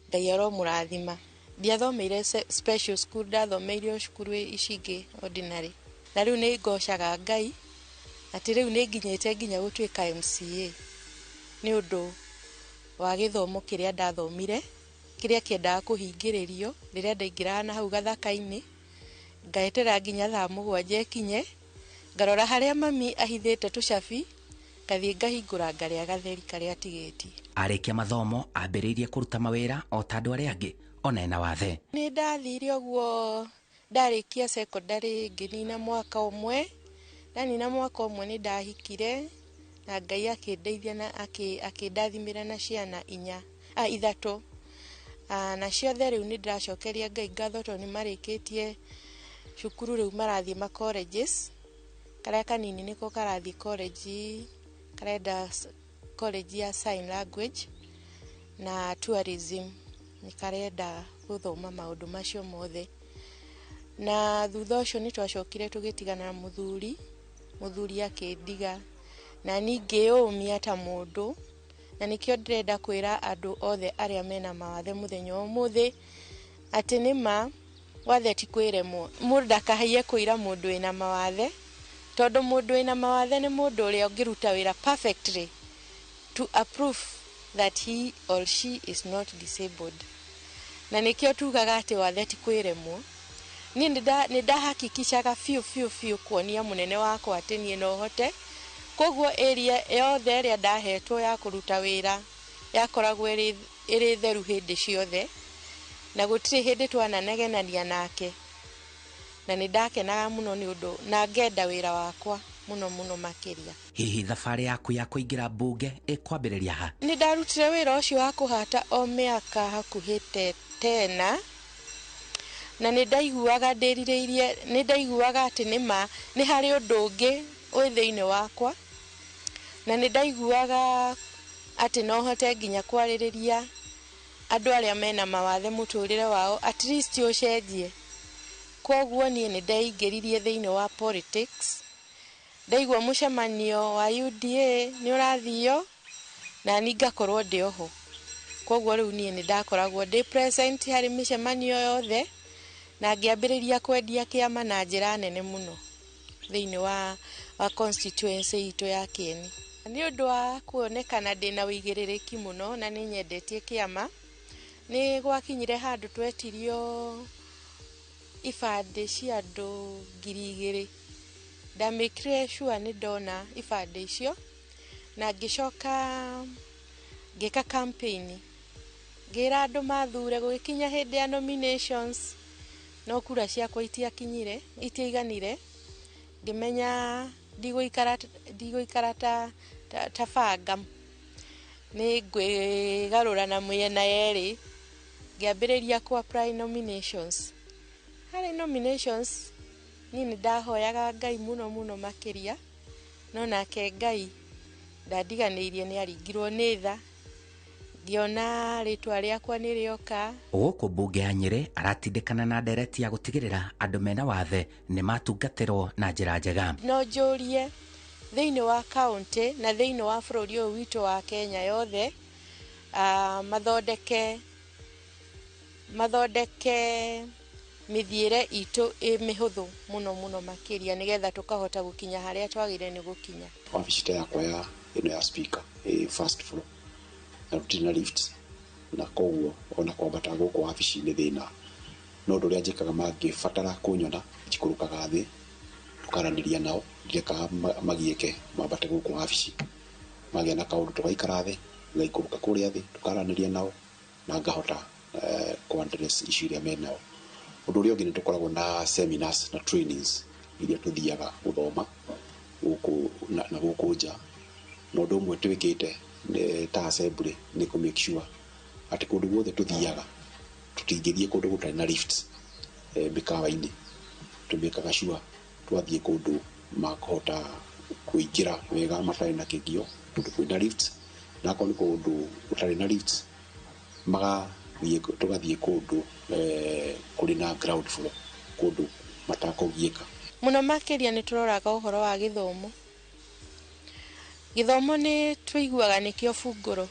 Ngai aromũrathima. Ndiathomeire special school, ndathomeire o cukuru ici ingĩ ordinary. Na rĩu nĩ ngocaga Ngai atĩ rĩu nĩ nginyĩte nginya gũtuĩka MCA nĩ ũndũ wa gĩthomo kĩrĩa ndathomire, kĩrĩa kĩendaga kũhingĩrĩrio rĩrĩa ndaingĩraga na hau gathaka-inĩ, ngaeterera nginya thaa 7 ĩkinye, ngarora harĩa mami ahithĩte tũcabi, ngathiĩ ngahingũra ngarĩa gatheri karĩa atigĩtie. Arĩkia mathomo ambĩrĩirie kũruta mawĩra o ta andũ arĩa angĩ ona ena wathe. Nĩ ndathire ũguo ndarĩkia secondary ngĩnina mwaka ũmwe, ndanina mwaka ũmwe nĩ ndahikire na Ngai akĩndeithia na akĩndathimĩra na ciana ithatũ. Na ciothe rĩu nĩ ndĩracokeria Ngai ngatho tondũ nĩ marĩkĩtie cukuru rĩu marathiĩ ma colleges. Karĩa kanini nĩko karathiĩ college, karenda college ya sign language na tourism, nĩ karenda gũthoma maũndũ macio mothe. Na thutha ũcio nĩ twacokire tũgĩtigana na mũthuri, mũthuri akĩndiga na niĩ ngĩyũmia ta mũndũ, na nĩkĩo ndĩrenda kwĩra andũ othe arĩa mena mawathe mũthenya wa ũmũthĩ atĩ nĩ ma wathe ti kwĩremwo. Mũndũ ndakahaiye kũira mũndũ wĩna mawathe, tondũ mũndũ wĩna mawathe nĩ mũndũ ũrĩa ũngĩruta wĩra perfectly to approve that he or she is not disabled. Na nĩkĩo tugaga atĩ wathe ti kwĩremwo. Niĩ nĩ ndahakikishaga biũ biũ biũ kuonia mũnene wakwa atĩ niĩ no hote. Koguo area yothe ĩrĩa ndahetwo ya kũruta wĩra yakoragwo ĩrĩ theru hĩndĩ ciothe, na gũtirĩ hĩndĩ twananegenania nake. Na nĩ ndakenaga mũno nĩ ũndũ na ngenda wĩra wakwa mũno mũno makĩria. Hihi thabarĩ yaku ya kũingĩra mbunge ĩkwambĩrĩria ha? Nĩ ndarutire wĩra ũcio wa kũhata o mĩaka hakuhĩ tena, na nĩ ndaiguaga ndĩrirĩirie, nĩ ndaiguaga atĩ nĩ ma nĩ harĩ ũndũ ũngĩ wĩ thĩinĩ wakwa, na nĩ ndaiguaga atĩ no hote nginya kwarĩrĩria andũ arĩa mena mawathe mũtũrĩre wao at least ũcenjie. Koguo niĩ nĩ ndeingĩririe thĩinĩ wa politics, ndaigua mũcemanio wa UDA nĩ ũrathio na niĩ ngakorwo ndĩ oho. Koguo rĩu niĩ nĩ ndakoragwo ndĩ present harĩ mĩcemanio yothe, na ngĩambĩrĩria kwendia kĩama na njĩra nene mũno thĩinĩ wa constituency itũ ya Kieni. Nĩ ũndũ wa kuonekana ndĩna ũigĩrĩrĩki mũno na nĩ nyendetie kĩama, nĩ gwakinyire handũ twetirio ibandĩ cia andũ 2000. Ndamĩkire sure nĩ ndona ibandĩ icio, na ngĩcoka ngĩka campaign, ngĩra andũ mathure. Gũgĩkinya hĩndĩ ya nominations, no kura ciakwa itiakinyire, itiaiganire. Ngĩmenya ndigũikara ta banga, nĩ ngwĩgarũra na mĩena yerĩ. Ngĩambĩrĩria ku apply nominations. Harĩ nominations niĩ nĩ ndahoyaga Ngai mũno mũno makĩria, no nake Ngai ndandiganĩirie, nĩ aringirwo nĩ tha, ngĩona rĩtwa rĩakwa nĩ rĩoka. Gũkũ mbunge ya Nyĩrĩ aratindĩkana na ndereti ya gũtigĩrĩra andũ mena wathe nĩ matungatĩrwo na njĩra njega. No njũrie thĩinĩ wa county na thĩinĩ wa bũrũri ũyũ witũ wa Kenya yothe, mathondeke mĩthiĩre itũ ĩ mĩhũthũ mũno mũno makĩria, nĩgetha tũkahota gũkinya harĩa twagĩrĩire nĩ gũkinya. Wabici ta yakwa ya ĩno ya speaker ĩ first floor na tũtirĩ na lift, na koguo ona kwambata gũkũ wabici nĩ thĩna. No ũndũ ũrĩa njĩkaga mangĩbatara kũnyona, njikũrũkaga thĩ tũkaranĩria nao, ndirekaga magiĩke mambate gũkũ wabici. Magĩa na kaũndũ tũgaikara thĩ, ngaikũrũka kũrĩa thĩ tũkaranĩria nao na ngahota kũ address issue iria menao. Ũndũ ũrĩa ũngĩ nĩ tũkoragwo na seminars na trainings iria tũthiaga gũthoma gũkũ na gũkũ nja. Na ũndũ ũmwe twĩkĩte ta assembly nĩ kũ make sure atĩ kũndũ guothe tũthiaga tũtingĩthiĩ kũndũ gũtarĩ na lifts mĩkawa-inĩ. Tũmĩkaga sure twathiĩ kũndũ makũhota kũingĩra wega matarĩ na kĩgio tondũ kwĩna lifts, na akorwo nĩ kũndũ gũtarĩ na lifts magathiĩ, tũgathiĩ kũndũ kũrĩ na ground floor, kũndũ matakũgiĩka mũno. Makĩria nĩ tũroraga ũhoro wa gĩthomo. Gĩthomo nĩ tũiguaga nĩkĩo bungũro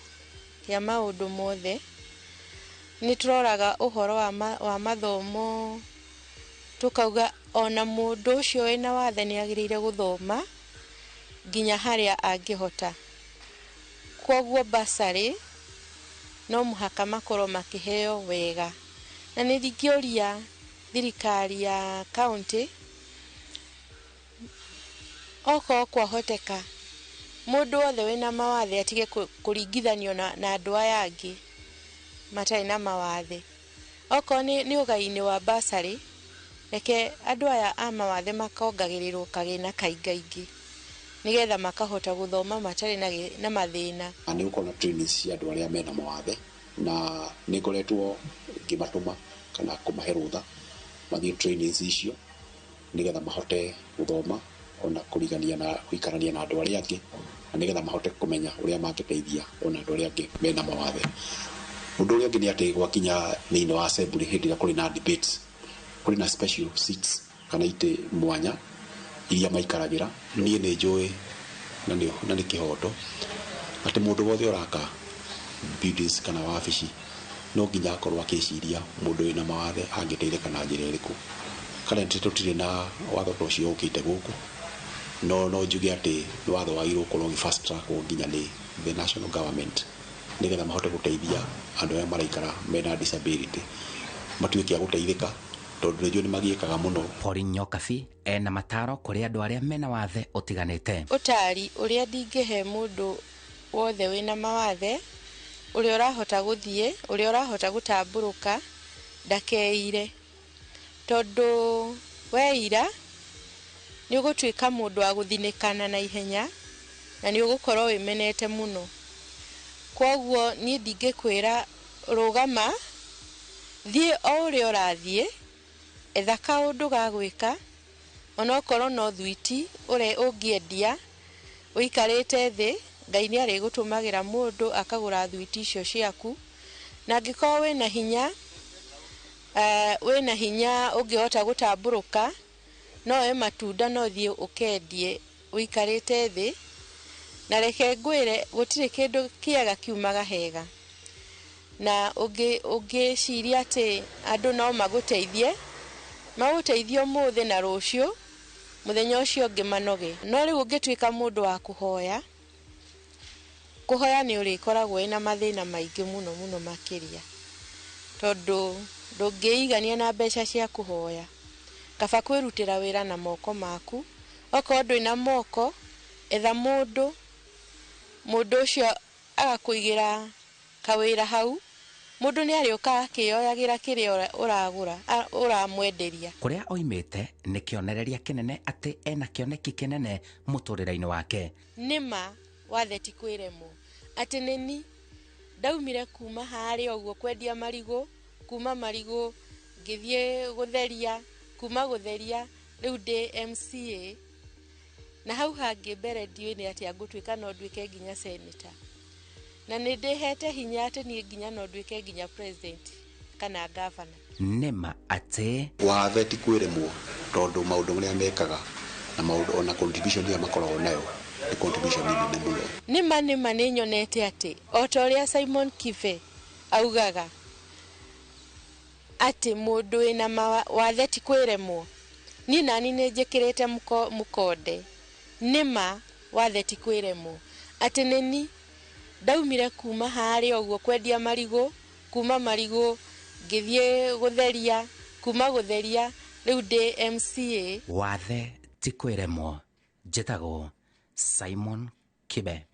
ya maũndũ mothe. Nĩ tũroraga ũhoro wa mathomo, tũkauga ona mũndũ ũcio wĩna wathe nĩ agĩrĩire gũthoma nginya harĩa angĩhota. Koguo bursary no mũhaka makorwo makĩheo wega. Na nĩ ndingĩũria thirikari ya county, okorwo kwahoteka, mũndũ wothe wĩna mawathe atige kũringithanio na andũ aya angĩ matarĩ na mawathe. Okorwo nĩ ũgai-inĩ wa bursary, reke andũ aya a mawathe makongagĩrĩrwo kagĩna kaingaingĩ nĩgetha makahota gũthoma matarĩ na mathĩna. Nĩ gũkorwo na trainings cia andũ arĩa mena mawathe, na nĩ ngoretwo ngĩmatũma kana kũmahe rũtha mathiĩ trainings icio nĩgetha mahote gũthoma ona kũrigania na gũikarania na andũ arĩa angĩ, na nĩgetha mahote kũmenya ũrĩa mangĩteithia ona andũ arĩa angĩ mena mawathe. Ũndũ ũrĩa ũngĩ nĩ atĩ gwakinya thĩinĩ wa assembly, hĩndĩ ĩrĩa kũrĩ na debates, kũrĩ na special seats kana itĩ mwanya iria maikaragĩra. Niĩ nĩ njũĩ na nĩ kĩhoto atĩ mũndũ wothe ũraka buildings kana wabici no nginya akorwo akĩciria mũndũ wĩna mawathe angĩteithĩka na njĩra ĩrĩkũ. Currently tũtirĩ na watho ta ũcio ũkĩte gũkũ, no njuge atĩ nĩ watho wagĩrĩirwo gũkorwo ũgĩ fast track nginya nĩ the national government nĩgetha mahote gũteithia andũ arĩa maraikara mena disability matuĩke a gũteithĩka, tondũ nĩ njũĩ nĩ magiĩkaga mũno. Pauline Nyokabi ena mataro kũrĩ andũ arĩa mena wathe ũtiganĩte. Ũtari ũrĩa ndingĩhe mũndũ wothe wĩna mawathe, ũrĩa ũrahota gũthiĩ, ũrĩa ũrahota gũtambũrũka, ndakeire, tondũ weira nĩ ũgũtuĩka mũndũ wa gũthinĩkana na ihenya na nĩ ũgũkorwo wĩmenete mũno. Koguo niĩ ndingĩkwĩra rũgama, thiĩ o ũrĩa ũrathiĩ, etha kaũndũ ga gwĩka, onokorwo no thwiti ũrĩa ũngĩendia ũikarĩte thĩ, Ngai nĩ arĩgũtũmagĩra mũndũ akagũra thwiti icio ciaku. Na angĩkorwo wĩna hinya ũngĩhota gũtambũrũka, no we matunda no thiĩ ũkendie ũikarĩte thĩ. Na reke ngwĩre, gũtirĩ kĩndũ kĩega kiumaga hega, na ũngĩciria atĩ andũ no magũteithie, magũteithie ũmũthĩ na rũciũ mũthenya ũcio ũngĩ manoge. No rĩu ũngĩtuĩka mũndũ wa kũhoya kũhoya, nĩ ũrĩkoragwo wĩna mathĩna maingĩ mũno mũno makĩria, tondũ ndũngĩigania na mbeca cia kũhoya. Kaba kwĩrutĩra wĩra na moko maku. Okorwo ndwĩ na moko, etha mũndũ, mũndũ ũcio agakũigĩra kawĩra hau. Mũndũ nĩ arĩũkaga akĩyoyagĩra kĩrĩa ũragũra, ũramwenderia. Kũrĩa oimĩte nĩ kĩonereria kĩnene atĩ ena kĩoneki kĩnene mũtũrĩre-inĩ wake. Nĩma wathe ti kwĩremwo, atĩ nĩni ndaumire kuma harĩa ũguo kwendia marigũ, kuma marigũ ngĩthiĩ gũtheria, kuma gũtheria rĩu ndĩ MCA, na hau hangĩ mbere ndiũĩ nĩ atĩa ngũtuĩka, no nduĩke nginya senator, na nĩ ndĩhete hinya atĩ niĩ nginya no nduĩke nginya president kana governor. Nĩma atĩ wathe ti kwĩremwo, tondũ maũndũ marĩa mekaga na maũndũ ona contribution ĩrĩa makoragwo nayo nĩ contribution nene mũno. Nĩma nĩ nyonete atĩ o ta ũrĩa Simon Kibe augaga atĩ mũndũ wĩna wathe ti kwĩremwo, niĩ nani nĩ njĩkĩrĩte mũkonde, nĩma wathe ti kwĩremwo, atĩ nĩni ndaumire kuma harĩa ũguo kwendia marigũ, kuma marigũ ngĩthiĩ gũtheria, kuma gũtheria rĩu ndĩ MCA. Wathe ti kwĩremwo. Njĩtagwo Simon Kibe.